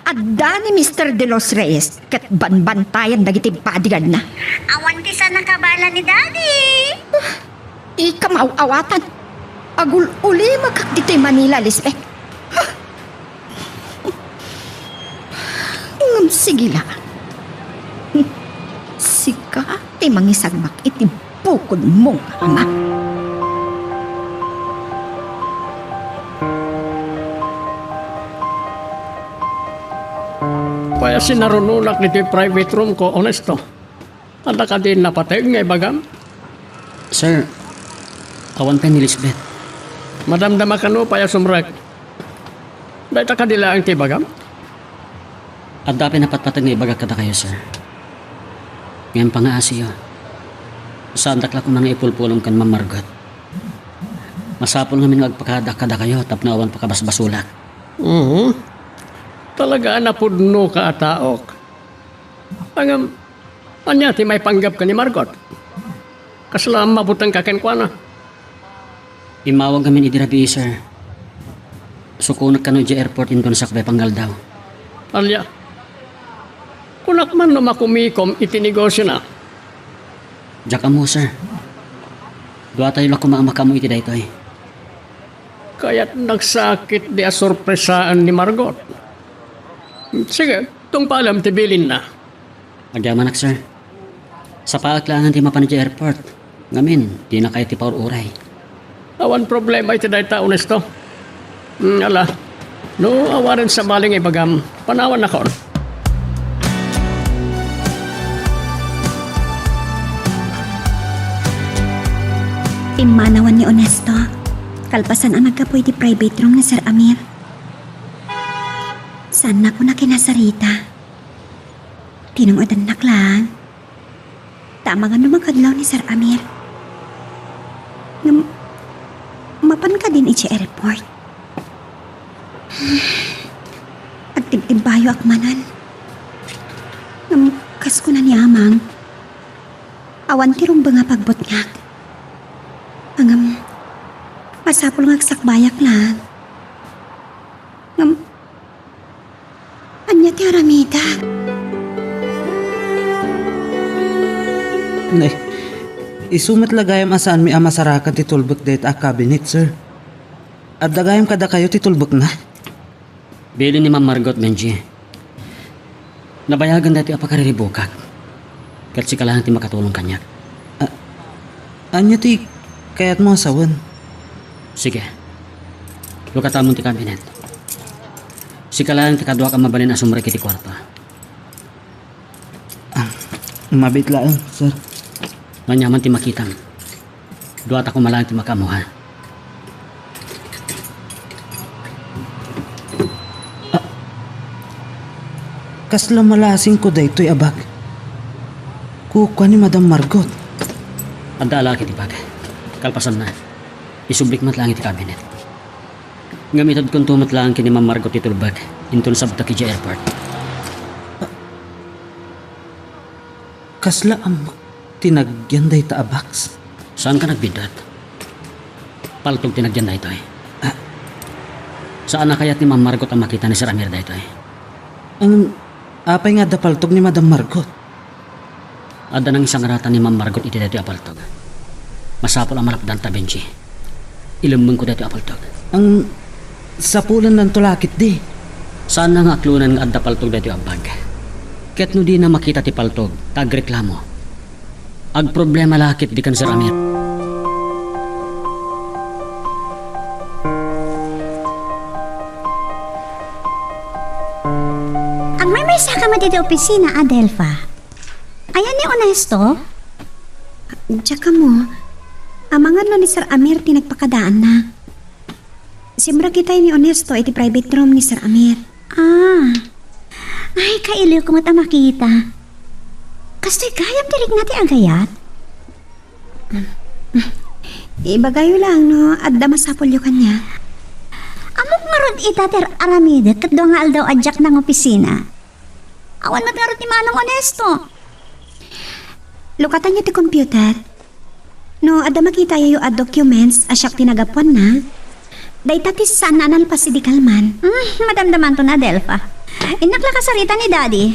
Adda ni Mister De Los Reyes ket banbantayan dagiti bodyguardna. Awan ti saan a kabala ni Daddy. Ika maaw-awatan. Agul-ulimekak ditoy Manila, Lisbeth. Ngem sige la. Sika ti mangisagmak iti bukodmo nga ama. Pay a sinarunonak ditoy private room ko, Ernesto. Adda kadi napateg nga ibagam? Sir, awan pay ni Lisbeth. Madamdama kano pay a sumrek. Dayta kadi laeng ti ibagam? Adda pay napatpateg nga ibagak kadakayo, sir. Ngem pangaasiyo, saandak la koma nga ipulpulong ken Ma'am Margot. Masapul ngamin nga agpakada kadakayo tapno awan pakabasbasolak. Mhm. Talaga a napudnoka a taok. Ngem, ania ti maipanggep ken ni Margot? Kasla mabutenka kenkuana? Immawag ngamin idi rabii, sir. Sukonek kano idiay airport inton sakbay pangaldaw. Ania? Kunak man no makumikom iti negosiona. Diak ammo, sir. Duatayo la koma a makaammo iti daytoy. Kayat nagsakit di asurpresaen ni Margot. Sige, tungpalem ti bilinna. Agyamanak, sir. Sapaak laengen ti mapan idiay airport. Ngamin, dinakay ti paur-uray. Awan problema iti dayta, Onesto. Hmm, ala, no awanen sabali nga ibagam, panawannakon. Pimmanawan ni Onesto, kalpasan a naggapu iti private room ni Sir Amir. Saannak a kinasarita. Tinung-adannak laeng. Ta amangan no makadlaw ni Sir Amir. Ngem, mapan kadin idiay airport? Agtibtibbayoak manen. Ngem, kas kuna ni Amang, awan ti rumbeng a pagbutngak. Ngem, masapul nga agsakbayak laeng. Ngem, ania ti aramida? Nay, isu met la gayam a saanmi a masarakan ti tulbek dayta a cabinet, sir. Adda gayam kadakayo ti tulbekna? Bilin ni Ma'am Margot, Benji. Nabayagan daytoy a pakariribukak. Ket sika laeng ti makatulong kaniak. A-, ania ti kayatmo a sawen? Sige. Lukatamon ti kabinet. Sika laeng ti kaduak a mabalin a sumrek iti kuarto. Ah, mabiit laeng, sir. Aniaman ti makitam. Duata koma laeng ti makaammo, ha? Ah, kasla malasingko daytoy a bag. Kukua ni Madam Margot. Adda a laki ti bag. Kalpasanna, isublik met laeng iti kabinet. Ngem itedkonto met laeng ken ni Ma'am Margot ti tulbek inton sabtak idiay airport. Ah, kasla ammo ti nagyan dayta a box? Saanka nagbiddut? Paltog ti nagyan daytoy. Ah. Saan a kayat ni Ma'am Margot a makita ni Sir Amir daytoy. Ang, apay nga adda paltog ni Madam Margot? Adda nangisangratan ni Ma'am Margot iti daytoy a paltog. Masapul a malapdanta, Benji. Ilemmengko daytoy a paltog. Ang sapulennanto la ketdi. Saanna nga aklonan nga adda paltog daytoy a bag. Ket no dina makita ti paltog, ta agreklamo, agproblema la ketdi ken Sir Amir. Agmaymaysaka met iti opisina, Adelfa. Ayan ni Onesto? Diak ammo. Amangan no ni Sir Amir ti nagpakadaanna. Simrek itay ni Onesto iti private room ni Sir Amir. Ah. Ay, kailiwko met a makita. Kastoy gayam ti rikna ti agayat? Ibagayo laeng no adda masapulyo kaniak. Ammok ngarud ita ti ar-aramidek ket dua nga aldaw a diak nangopisina. Awan met ngarud ti manong Onesto. Lukatanyo ti computer. No adda makitayo a documents a siak ti nagapuanna, dayta ti saan a nalpas idi kalman. Hmm, madamdamanton, Adelfa. Innak la kasarita ni Daddy.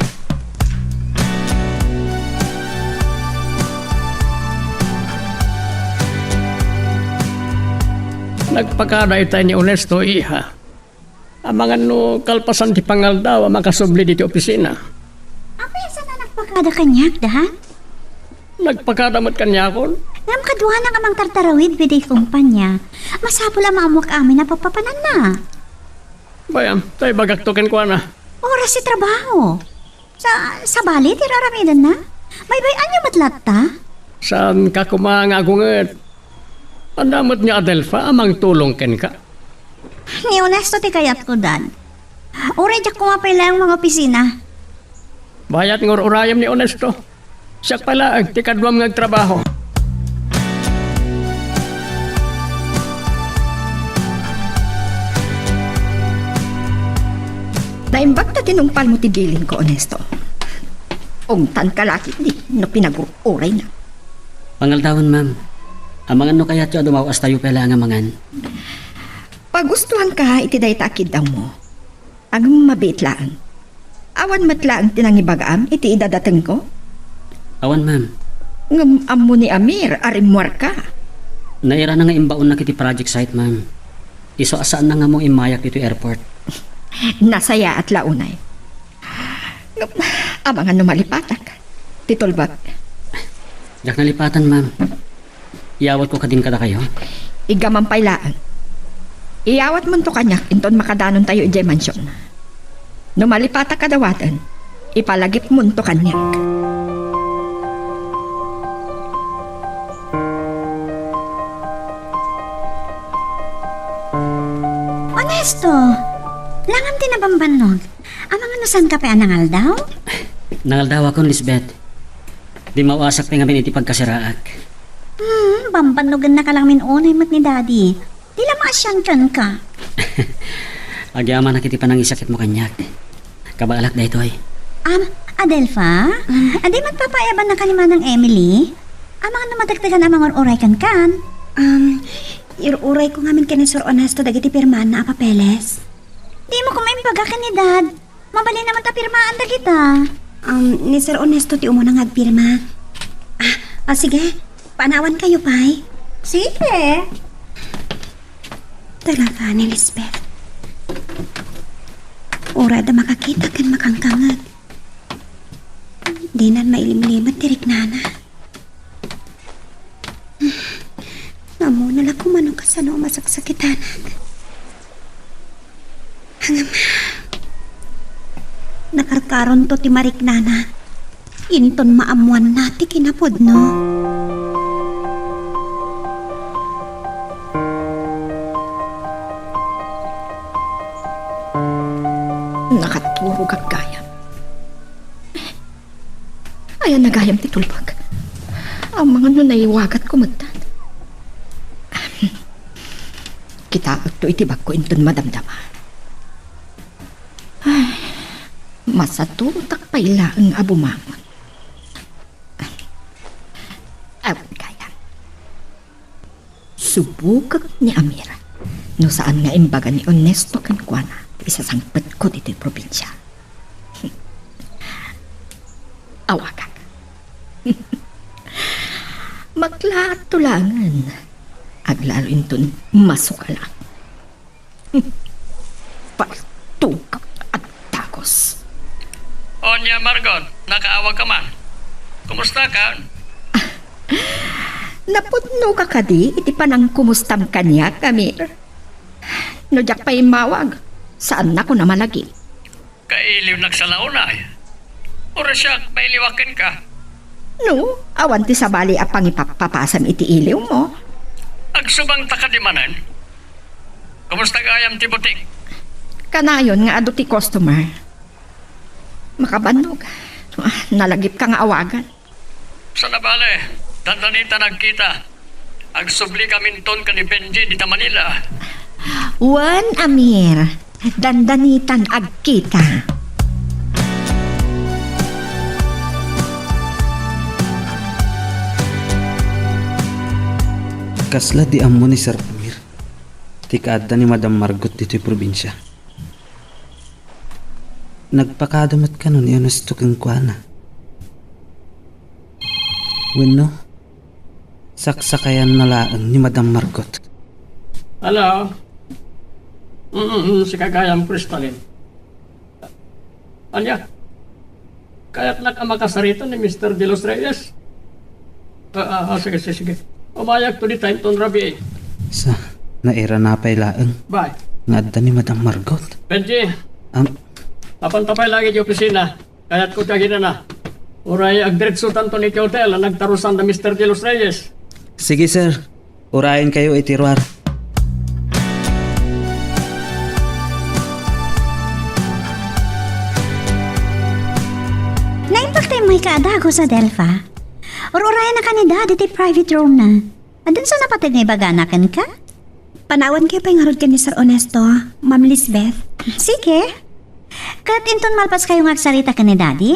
Nagpakada itay ni Onesto, iha. Amangan no kalpasan ti pangaldaw a makasubli ditoy opisina. Apay a saan a nagpakada kaniak, Dad? Nagpakada met kaniakon? Ngem kaduanak a mangtartarawid idiay kumpanya. Masapul a maammoak amin a papapananna. Bay-am, ta ibagakto kenkuana. Oras ti trabaho. Sa, sabali ti raramidenna? Baybay-anyo met latta? Saanka koma nga agunget? Adda met ni Adelfa a mangtulong kenka. Ni Onesto ti kayatko, Dad. Uray diak koma pay laeng mangopisina. Bayat nga ur-urayem ni Onesto. Siak pay laeng ti kaduam nga agtrabaho. Naimbag ta tinungpalmo ti bilinko, Onesto. Ungtanka la ketdi no pinagur-urayna. Pangaldawen, ma'am. Amangan no kayatyo a dumaw, astayo pay laeng a mangan. Pagustoanka iti dayta a kiddawmo. Ngem mabiit laeng. Awan met laeng ti nangibagam iti idadatengko? Awan, ma'am. Ngem ammo ni Amir a rimmuarka. Nairana nga imbaonnak iti project site, ma'am. Isu a saanna nga ammo immayak ditoy airport. Nasayaat la unay. Ngem, amangan no malipatak ti tulbek. Diak nalipatan, ma'am. Iyawatko kadin kadakayo? Iggaman pay laeng. Iyawatmonto kaniak inton makadanontayo idiay mansion. No malipatak a dawaten, ipalagipmonto kaniak. Onesto, langam ti nabambannog. Amangan no saanka pay a nangaldaw? Nangaldawakon, Lisbeth. Dimmawasak pay ngamin iti pagkasiraak. Hmm, bambannogennaka laeng unay met ni Daddy. Di la maasian kenka. Agyamanak iti panangisakitmo kaniak. Kabaalak daytoy. Am, Adelfa? Adi met papaayabanka ni Manang Emily? Amangan no madagdagan a mangur-uray kenkan. Um, ir-urayko ngamin ken ni Sir Ernesto dagiti pirmaanna a papeles. Dimo koma imbaga ken ni Dad. Mabalin naman ta pirmaan dagita. Um, ni Sir Ernesto ti umuna nga agpirma. Ah, ah, sige. Panawankayo pay. Sige. Talaga ni Lisbeth. Uray adda makakita ken makangkangeg. Dinan mailimlimet ti riknana. Ammona la koma no kasano a masaksakitanak. Ngem, nakarkaronto ti mariknana. Inton maammoanna ti kinapudno. Nakaturogak gayam. Ayanna gayam ti tulbek. Amangan no naiwagatko metten. Kitaekto iti bagko inton madamdama. Ay, masatotak pay laeng a bumangon. Awan gayam. Subokek ni Amir no saan nga imbaga ni Ernesto kenkuana ti isasangpetko ditoy probinsia. Awagak. Maklaatto laengen. Aglalo inton masukala. Paltugak a dagus. Ania, Margot, nakaawagka man? Kumustakan? Napudnoka kadi iti panangkumustam kaniak, Amir? No diak pay immawag, saannakon a malagip. Kailiwnak sa launay. Uray siak, mailiwak kenka. No, awan ti sabali a pangipappapasam iti iliwmo. Agsubangta kadi manen? Kumusta gayam ti butik? Kanayon nga adu ti customer. Makabannog. Ah, nalagipka nga awagan. Sana bale, dandanitan agkita. Agsubli kaminton ken ni Benji dita Manila. Wen, Amir, dandanitan agkita. Kasla di ammo ni Sir Amir ti kaadda ni Madam Margot ditoy probinsia. Nagpakada met kano ni Ernesto kenkuana. Wenno, saksakayanna laeng ni Madam Margot. Hello? Mm, mm, si Kagayam Crystalline. Ania? Kayatnak a makasarita ni Mister De Los Reyes? Ah, ah, ah, sige, sige, sige. Umayakto dita inton rabii. Sa, nairana pay laeng. Bye. Nga adda ni Madam Margot. Benji. Am- Apanta pay laeng iti opisina. Kayatko ti aginana. Uray agdiretsotanton iti hotel a nagtarusan da Mister De Los Reyes. Sige, sir. Urayenkayo iti ruar. Naimbag tayo mo ikaadago sa Delfa. Ur-urayan na kanida diti private room na. Adun sa napateg nga ibagana kenka? Panawankayo pay ngarud ken ni Sir Ernesto, Ma'am Lisbeth. Sige. Ket inton malpas kayo nga agsarita ken ni Daddy,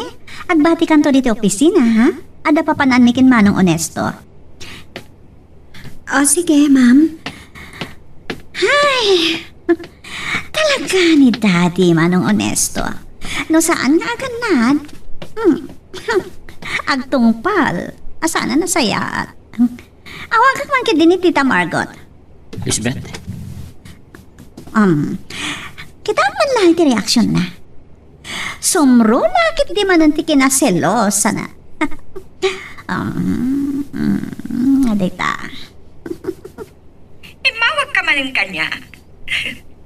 agbatikanto diti opisina, ha? Adda papananmi ken Manong Ernesto. O, sige, ma'am. Hay! Talaga ni Daddy, Manong Ernesto. No saan nga agannad, hmm, agtungpal, a saan a nasayaat. Awagak man ketdi ni Tita Margot. Lisbeth? Um, kita man lang ti reaksyon na. Sumruna ket di manen ti kinaselosana. Um, mm, adita. Immawag ka manen kaniak.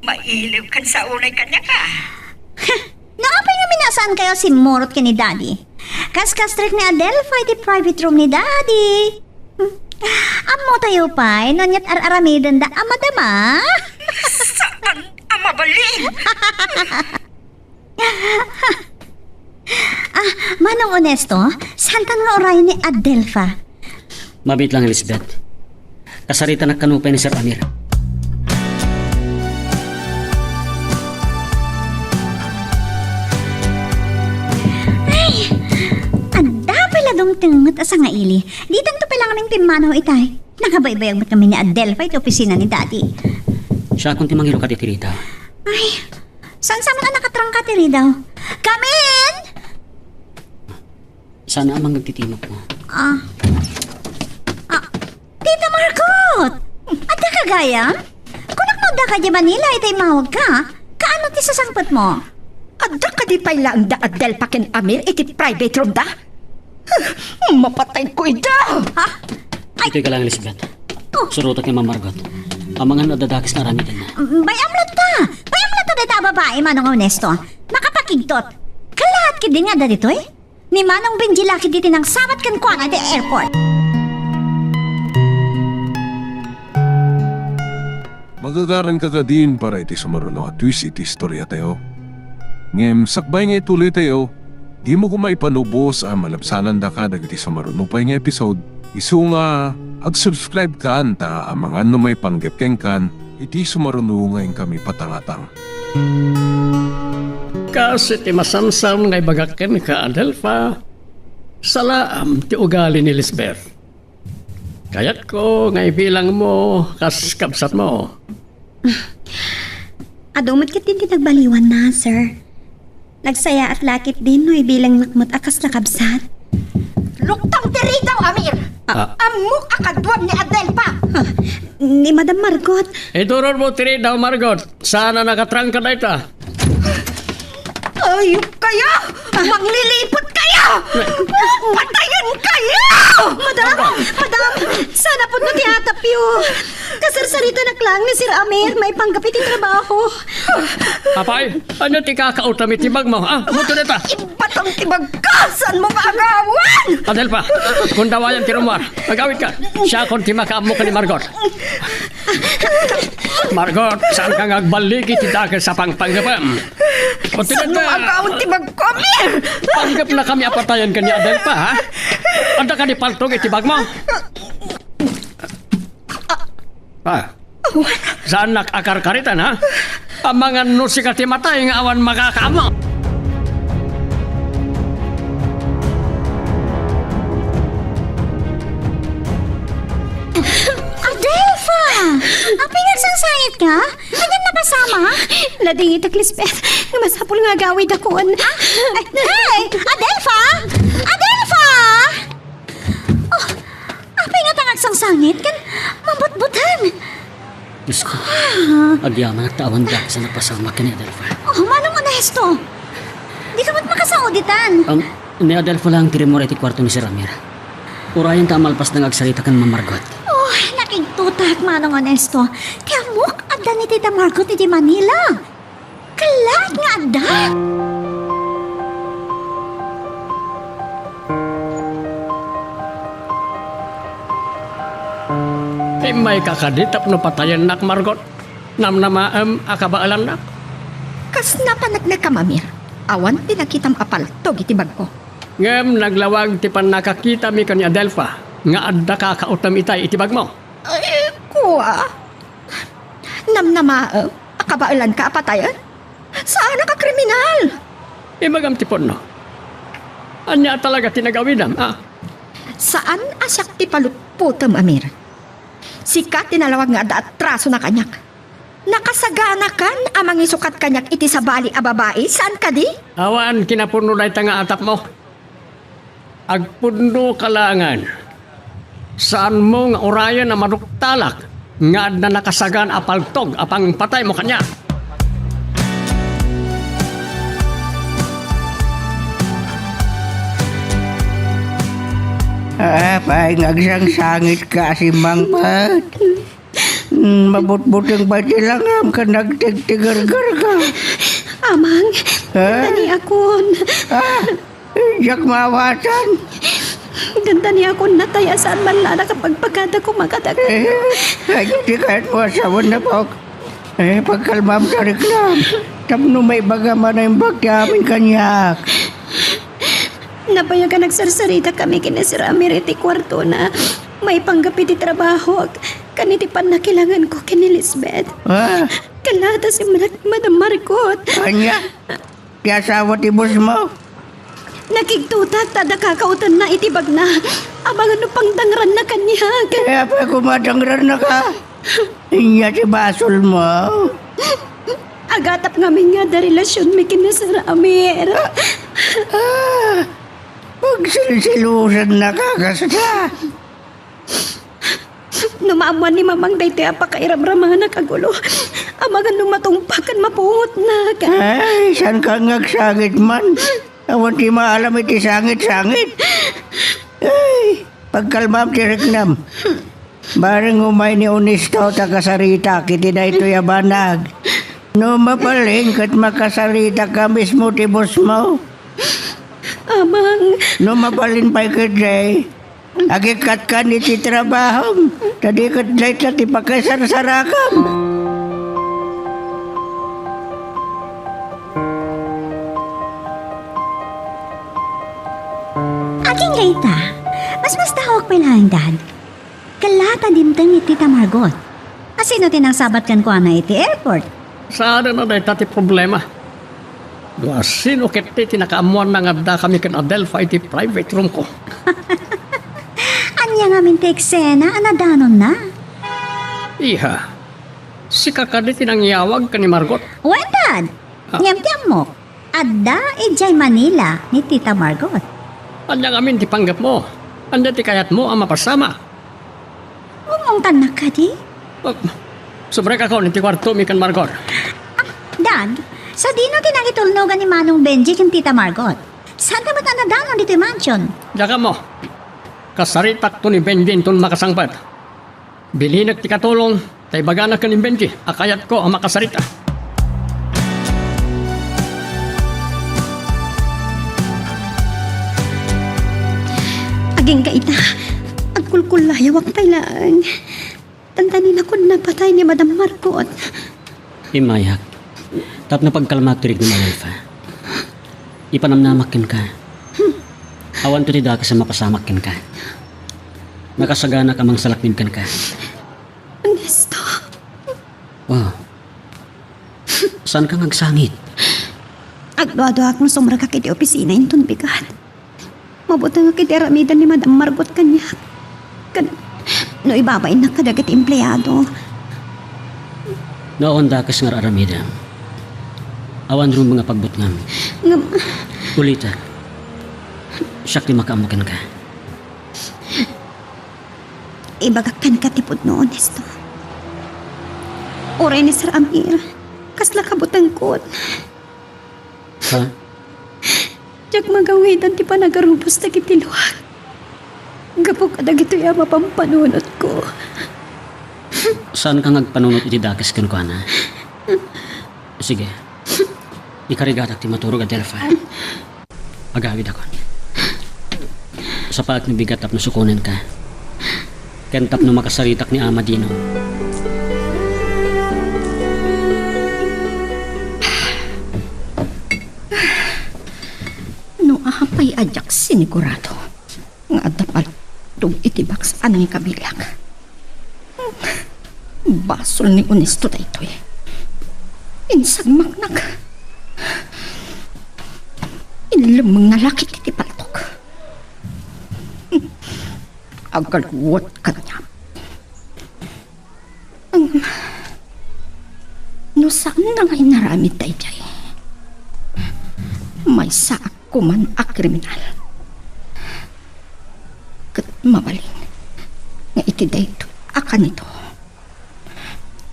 Mailiw kan sa unay kaniak a. No apay nga minasaan kayo simmurot ken ni Daddy? Kas-kastrek ni Adelfa iti private room ni Daddy. Ammo tayo pay, no niat ar-aramiden da a madama. Saan a mabalin? Ah, Manong Onesto, saantan nga urayen ni Adelfa? Mabiit lang, Elizabeth. Kasaritanak kano pay ni Sir Amir. Ay, adda pay la dumtenget a sangaili. Ditan to pay lang amin pimmanaw itay. Nakabaybayag met kami ni Adelfa iti opisina ni Daddy. Siakon ti mangirukat iti ridaw. Ay, saan sa man a nakatrangka ti ridaw? Come in! Saan a mangagtitimok mo? Ah. Ah, Tita Margot! Adda ka gayam? Kunak no adda ka di Manila, ita imawag ka. Kaano ti sasangpet mo? Adda kadi pay laeng da Adelfa ken Amir iti private room da? Mapatay ko ida! Ha? Ay! Itoy ka lang, Elizabeth. Oh. Surotak ni Ma'am Margot. Amangan no adda dakes nga aramiden na. Mm, bayam latta! Bayam latta dayta a babai, Manong Onesto. Makapakigtot. Kalaat kidin nga adda ditoy? Ni Manong Benji la kidin ti nangsabat kenkuana iti airport. Magagaranka kadin para iti sumaruno a twist iti istoriatayo. Ngem sakbay nga ituloytayo, dimo koma ipanubos a malabsanandaka dagiti sumaruno pay nga episode, isu nga ag-subscribe kan ta amangan no maipanggep kenkan iti sumaruno nga inkami patangatang. Kas iti masamsam nga ibagak kenka, Adelfa, salaam ti ugali ni Lisbeth. Kayatko nga ibilangmo kas kabsatmo. Adu met ketdin ti nagbaliwanna, sir. Nagsayaat la ketdin no ibilangnak met a kasla kabsat. Luktam ti ridaw, Amir! Ah. Ammok a kaduam ni Adelfa! Ah, ni Madam Margot. Iturormo ti ridaw, Margot. Saan a nakatrangka dayta? Ayup kayo! Manglilipot kayo! Patayen kayo! Madam! Madam! Sana pudno ti atapyo! Kasarsaritanak lang ni Sir Amir maipanggep iti trabaho. Apay, ania ti kakautam iti bagmo, ha? Ammok dayta? Ibatang ti bagko! Saanmo nga agawan! Adelfa, kundawayan ti rummuar. Agawidka. Siakon ti makaammo ken ni Margot. Margot, saanka nga agballigi ti dakes a pangpanggepem? Saanmo nga agawan ti bagko, Amir? Panggepnakami a patayen ken ni Adelfa, ha? Adda kadi paltog iti bagmo? Ah. Saannak a karkaritan, ha? Amangan no sika ti matay nga awan makakaammo. Adelfa! Apay nga agsangsangitka? Ania a napasamak? Nadingitak, Lisbeth, nga masapul nga agawidakon. Ah? Ay, hey! Adelfa! Adelfa! Oh, apay ngata nga agsangsangit ken mabutbuteng? Diosko, agyamanak ta awan dakes a napasamak ken ni Adelfa. Oh, Manong Onesto, dika met makasao ditan. Um, ni Adelfa lang ti rimmuar iti kuarto ni Sir Amir. Urayen ta a malpasna nga agsarita ken Ma'am Margot. Oh, nakigtotak, Manong Onesto. Ti ammok, adda ni Tita Margot iti Manila. Kalaat nga adda! Immayka kadi tapno patayennak, Margot? Namnamaem a kabaelannak? Kas napaneknekam, Amir. Awan ti nakitam a paltog iti bagko. Ngem naglawag ti pannakakitami ken ni Adelfa nga adda kakautem itay iti bagmo. Ay, kua. Namnamaem a kabaelanka a patayen? Saanak a kriminal! Ibagam ti pudno. Ania a talaga ti nagawidam, a? Saan a siak ti palutpotem, Amir. Sika ti nalawag nga adda atrasona kaniak. Nakasaganakan a mangisukat kaniak iti sabali a babai, saan kadi? Awan kinapudno dayta nga atapmo. Agpudnoka laengen. Saanmo nga urayen a maduktalak nga adda nakasagan a paltog a pangpataymo kaniak. Apay nga agsangsangitka a simmangpet? Hmm, mabutbuteng pay ti langam ken nagtigtigergerka. Amang, Ha? Dandaniakon. Ah, diak maawatan. Dandaniakon natay a saan man la nakapagpakada kumakadagay. Eh, ay, di kayat mo asawan na, Pok. Eh, pagkalmam, Tarikla. Tapno maibaga man a imbag ti amin kaniak. Nabayag a nagsarsarita kami ken ni Sir Amir iti kuartona. Maipanggep iti trabaho, ken iti pannakilanganko ken ni Lisbeth. Ah? Kalatas imnak Madam Margot. Ania? Ti asawa ti boss mo? Nakigtutak ta adda kakautanna iti bagna. Amangan no pangdangranna kaniak. Kaya pa kumadangrannaka? Inya ti basol mo? Agatap ngamin nga adda relasionmi ken ni Sir Amir. Ah, pagsilsilosannaka kasta. No maammuan ni Mamang daytoy a pakairamramanak a gulo, amangan no matungpal ken mapungotnak. Ay, saanka nga agsangit man? Awan ti maalam iti sangit-sangit. Ay, pagkalmam ti riknam. Bareng umay ni Onesto ta kasaritak iti daytoy a banag. No mabalin ket makasaritak a mismo ti boss mo. Amang. No mabalin pay ketdi, agikatkan iti trabahom, ta di ket dayta ti pakasarsarakam. Agingga ita, masmasdaawak pay laeng, Dad. Kalla ta dimteng ni Tita Margot. Asino ti nangsabat kenkuana iti airport? Saanen a dayta ti problema. No asino ketdi ti nakaammuanna nga addakami ken Adelfa iti private room ko. Ania ngamin ti eksena a nadanonna? Iha, sika kadi ti nangyawag ken ni Margot? Wen, Dad. Ah. Ngem ti ammok, adda idiay Manila ni Tita Margot. Ania ngamin ti panggepmo? Ania ti kayatmo a mapasamak? Umungtannak kadi? Ah, sumrekakon iti kuartomi ken Margot. Ah, Dad, sadino ti nangitulnogan ni Manong Benji ken Tita Margot? Saanta met a nadanon ditoy mansion? Diak ammo. Kasaritakto ni Benji inton makasangpet. Bilinek ti katulong, ta ibagana ken ni Benji a kayatko a makasarita. Agingga ita, agkulkullayawak pay laeng. Tantaninakon napatay ni Madam Margot. Immayak, tapno pagkalmaak ti riknam, Adelfa. Ipanamnamak kenka. Awanto ti dakes a mapasamak kenka. Nakasaganak a mangsalaknib kenka. Ernesto. Oh. Saanka nga agsangit? Agduaduaak no sumrekak iti opisina inton bigat. Mabutengak iti aramiden ni Madam Margot kaniak. Ken no ibabainnak kadagiti empleado. No awan dakes nga ar-aramidem, awan rumbeng a pagbutngam. Ngem ulitek, siak ti makaammo kenka. Ibagak kenka ti pudno, Ernesto. Uray ni Sir Amir, kasla kabutengkon. Ha? Diak magawidan ti panagarubos dagiti luak gapu kadagitoy a mapampanunotko. Saanka nga agpanunot iti dakes kenkuana? Sige. Ikarigatak ti maturog, Adelfa. Agawidakon. Sapaek ni bigat tapno sukonenka. Ken tapno makasaritak ni Ama Dino. No apay a diak sinigurado nga adda paltog iti baksa a nangikabilak. Basol ni Ernesto daytoy. Insagmaknak. Inlemmengna la ketdi ti paltog. Aggalwet kaniak. Ngem, no saanna nga inaramid daydiay, maysaak koman a kriminal. Ket mabalin nga iti daytoy a kanito,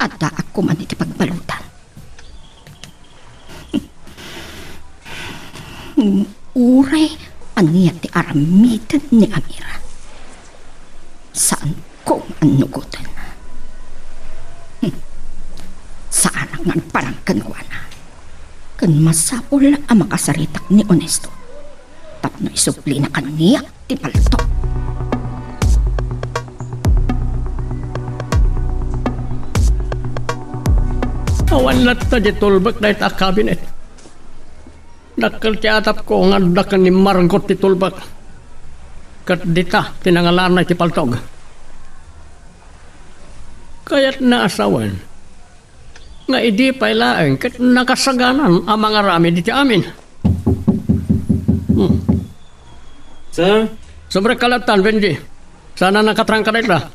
addaak koman iti pagbaludan. Uray ania ti aramiden ni Amira, Saanko nga annugoten. Hmm. Saanak nga agparang kenkuana. Ken masapul a makasaritak ni Honesto tapno isublina kaniak ti palto. Awan latta di tulbek dayta a kabinet. Dakkel ti atapko nga adda ken ni Margot ti tulbek. Ket dita ti nangalana iti paltog. Kayatna a sawen nga idi pay laeng ket nakasaganan a mangaramid iti amin. Hmm. Sir? Subrek ka lattan, Benji. Saan a nakatrangka dayta?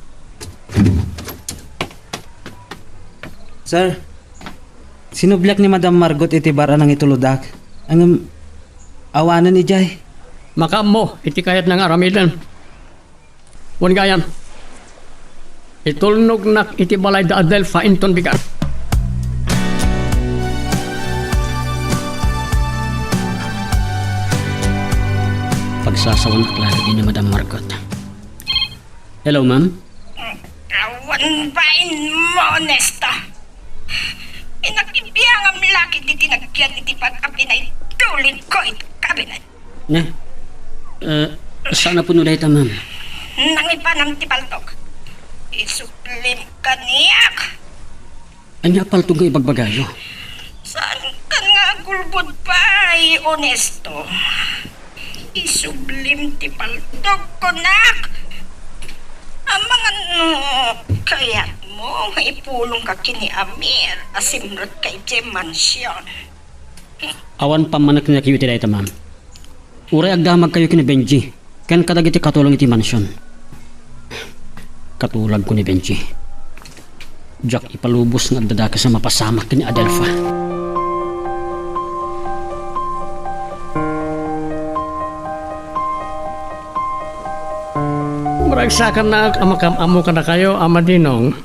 Sir, sinubliak ni Madam Margot iti bar a nangitulodak. Ngem awanen idiay. Makaammo iti kayatna nga aramiden. Wen gayam, itulnognak iti balay da Adelfa inton bigat. Pagsasawanak laeng ni Madam Margot. Hello, ma'am. Awan bain mo, Honesto. Pinakibiangam la ket iti nagyan iti pag-apinay tulid ko iti kabinet. Na? Eh, saan a puno dayta, ma'am? Nangipanam ti paltog. Isublim kaniak. Ania a paltog nga ibagbagayo? Saan kan nga agulbod pay, Honesto? Isublim ti paltog, kunak. Amangan no kayatmo nga ipulongka ken ni Amir a simrekka idiay mansion. Awan pammaneknekyo iti dayta, ma'am. Uray agdamagkayo ken ni Benji ken kadagiti katulong iti mansion. Katulagko ni Benji. Diak ipalubos nga agdadakes a mapasamak ken ni Adelfa. Maragsakannak a makam-ammo kadakayo, Ama Dinong.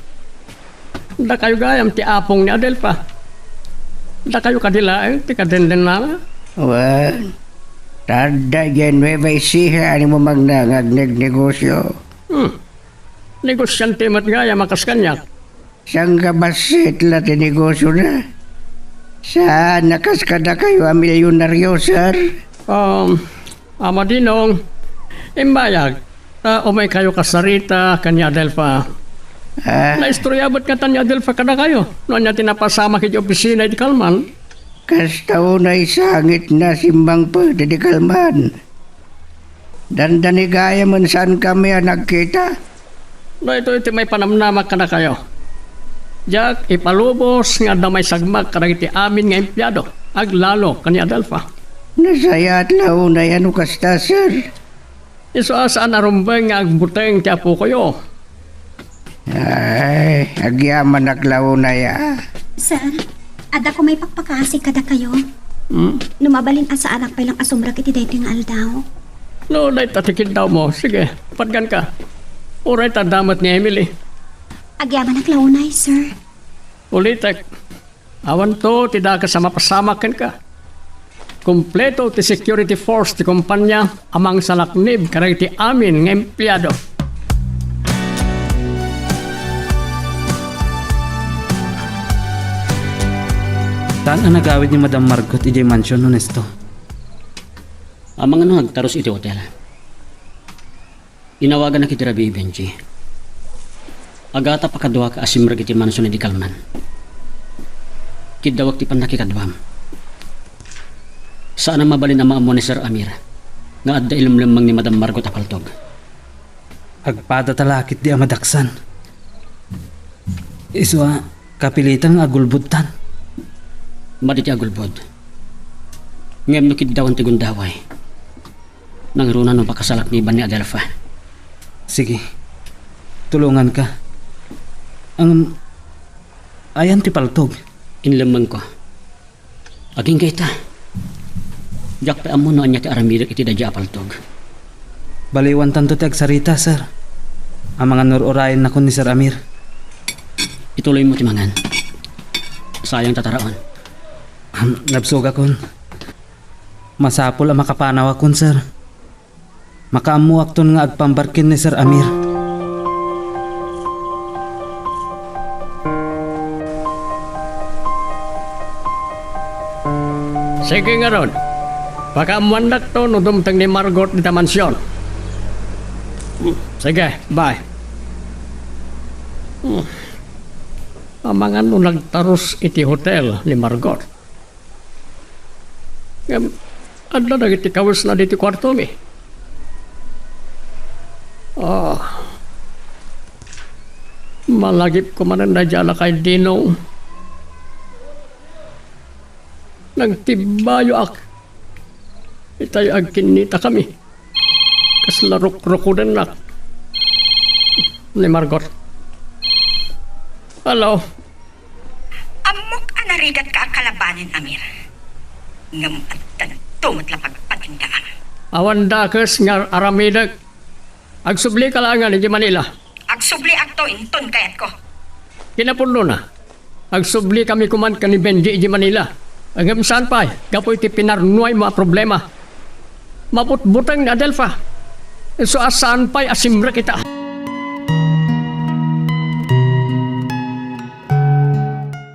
Dakayo gayam ti apong ni Adelfa. Dakayo kadi laeng ti kadendennana. Wen, ta adda idiay Nueva Ecija a ni mumangna nga agnegnegosio. Hmm. Negosiante met gayam a kas kaniak. Sangkabassit la ti negosiona. Saan a kas kadakayo a milionario, sir? Um, Ama Dinong, imbayag, ta umaykayo kasarita ken ni Adelfa. Ah. Naistorya met ngata ni Adelfa kadakayo no ania ti napasamak iti opisina iti kalman. Kasta unay sangitna simmangpet iti kalman. Dandani gayamen saankami a nagkita. Daytoy ti maipanamnamak kadakayo. Diak ipalubos nga adda maisagmak kadagiti amin nga empleado, aglalo ken ni Adelfa. Nasayaat la unay a no kasta, sir. Isu a saan a rumbeng nga agbuteng ti apokoyo. Ay, agyamanak la unay a. Sir, adda ko maipakpakaasi kadakayo. Hmm? No mabalin a saanak pay lang a sumrek iti daytoy nga aldaw. No, dayta ti kiddawmo. Sige, patganka. Uray ta adda met ni Emily. Agyamanak la unay, sir. Ulitek. Awanto ti dakes a mapasamak kenka. Kompleto ti security force ti kompania a mangsalaknib kadagiti amin nga empleado. Saan a nagawid ni Madam Margot idiay mansion, Honesto? Amangan no agtarus iti hotel. Inawaganak iti rabii, Benji. Agatap a kaduaka a simrek iti mansion idi kalman. Kiddawak ti pannakikaduam. Saan a mabalin a maammo ni Sir Amir nga adda ilemlemmeng ni Madam Margot a paltog. Agpadata la ketdi a madaksan. Isu a, kapilitan nga agulbodtan. Madi ti agulbod. Ngem no kiddawan ti gundaway, nangruna no makasalakniban ni Adelfa. Sige. Tulonganka. Ang, ayan ti paltog. Inlemmengko. Agingga ita. Diak pay ammo no ania ti aramidek iti daydiay a paltog. Baliwantanto ti agsarita, sir. Amangan no ur-urayennakon ni Sir Amir. Ituloymo ti mangan. Sayang ta taraon. Am, nabsogakon. Masapul a makapanawakon, sir. Makaammoakton nga agpambarken ni Sir Amir. Sige ngarud. Pakaammoandakto no dumteng ni Margot dita mansion. Hmm, sige, bye. Hmm. Amangan no nagtarus iti hotel ni Margot. Ngem, adda dagiti kawesna diti kuartomi. Ah. Malagipko manen daydiay a lakay, Dino. Nagtibbayoak. Itay agkinnitakami. Kasla rukrukudennak ni Margot. Hello? Ammok a narigatka a kalabanen, Amir. Ngem adda met la pagpatindaam. Awan dakes nga aramidek. Agsublika laengen idiay Manila. Agsubliakto inton kayatko. Kinapudnona, agsublikami koma ken ni Benji idiay Manila. Ngem saan pay, gapu iti pinarnuaymo a problema. Mabutbuteng ni Adelfa. Isu a saan pay a simrek ita.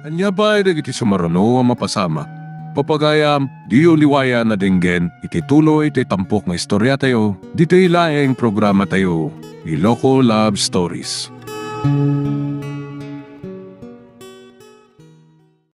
Ania pay dagiti sumaruno a mapasamak? Papagayam, diyo liwayan a denggen iti tuloy ti tampok nga istoriatayo, ditoy laeng programatayo, Iloko Love Stories.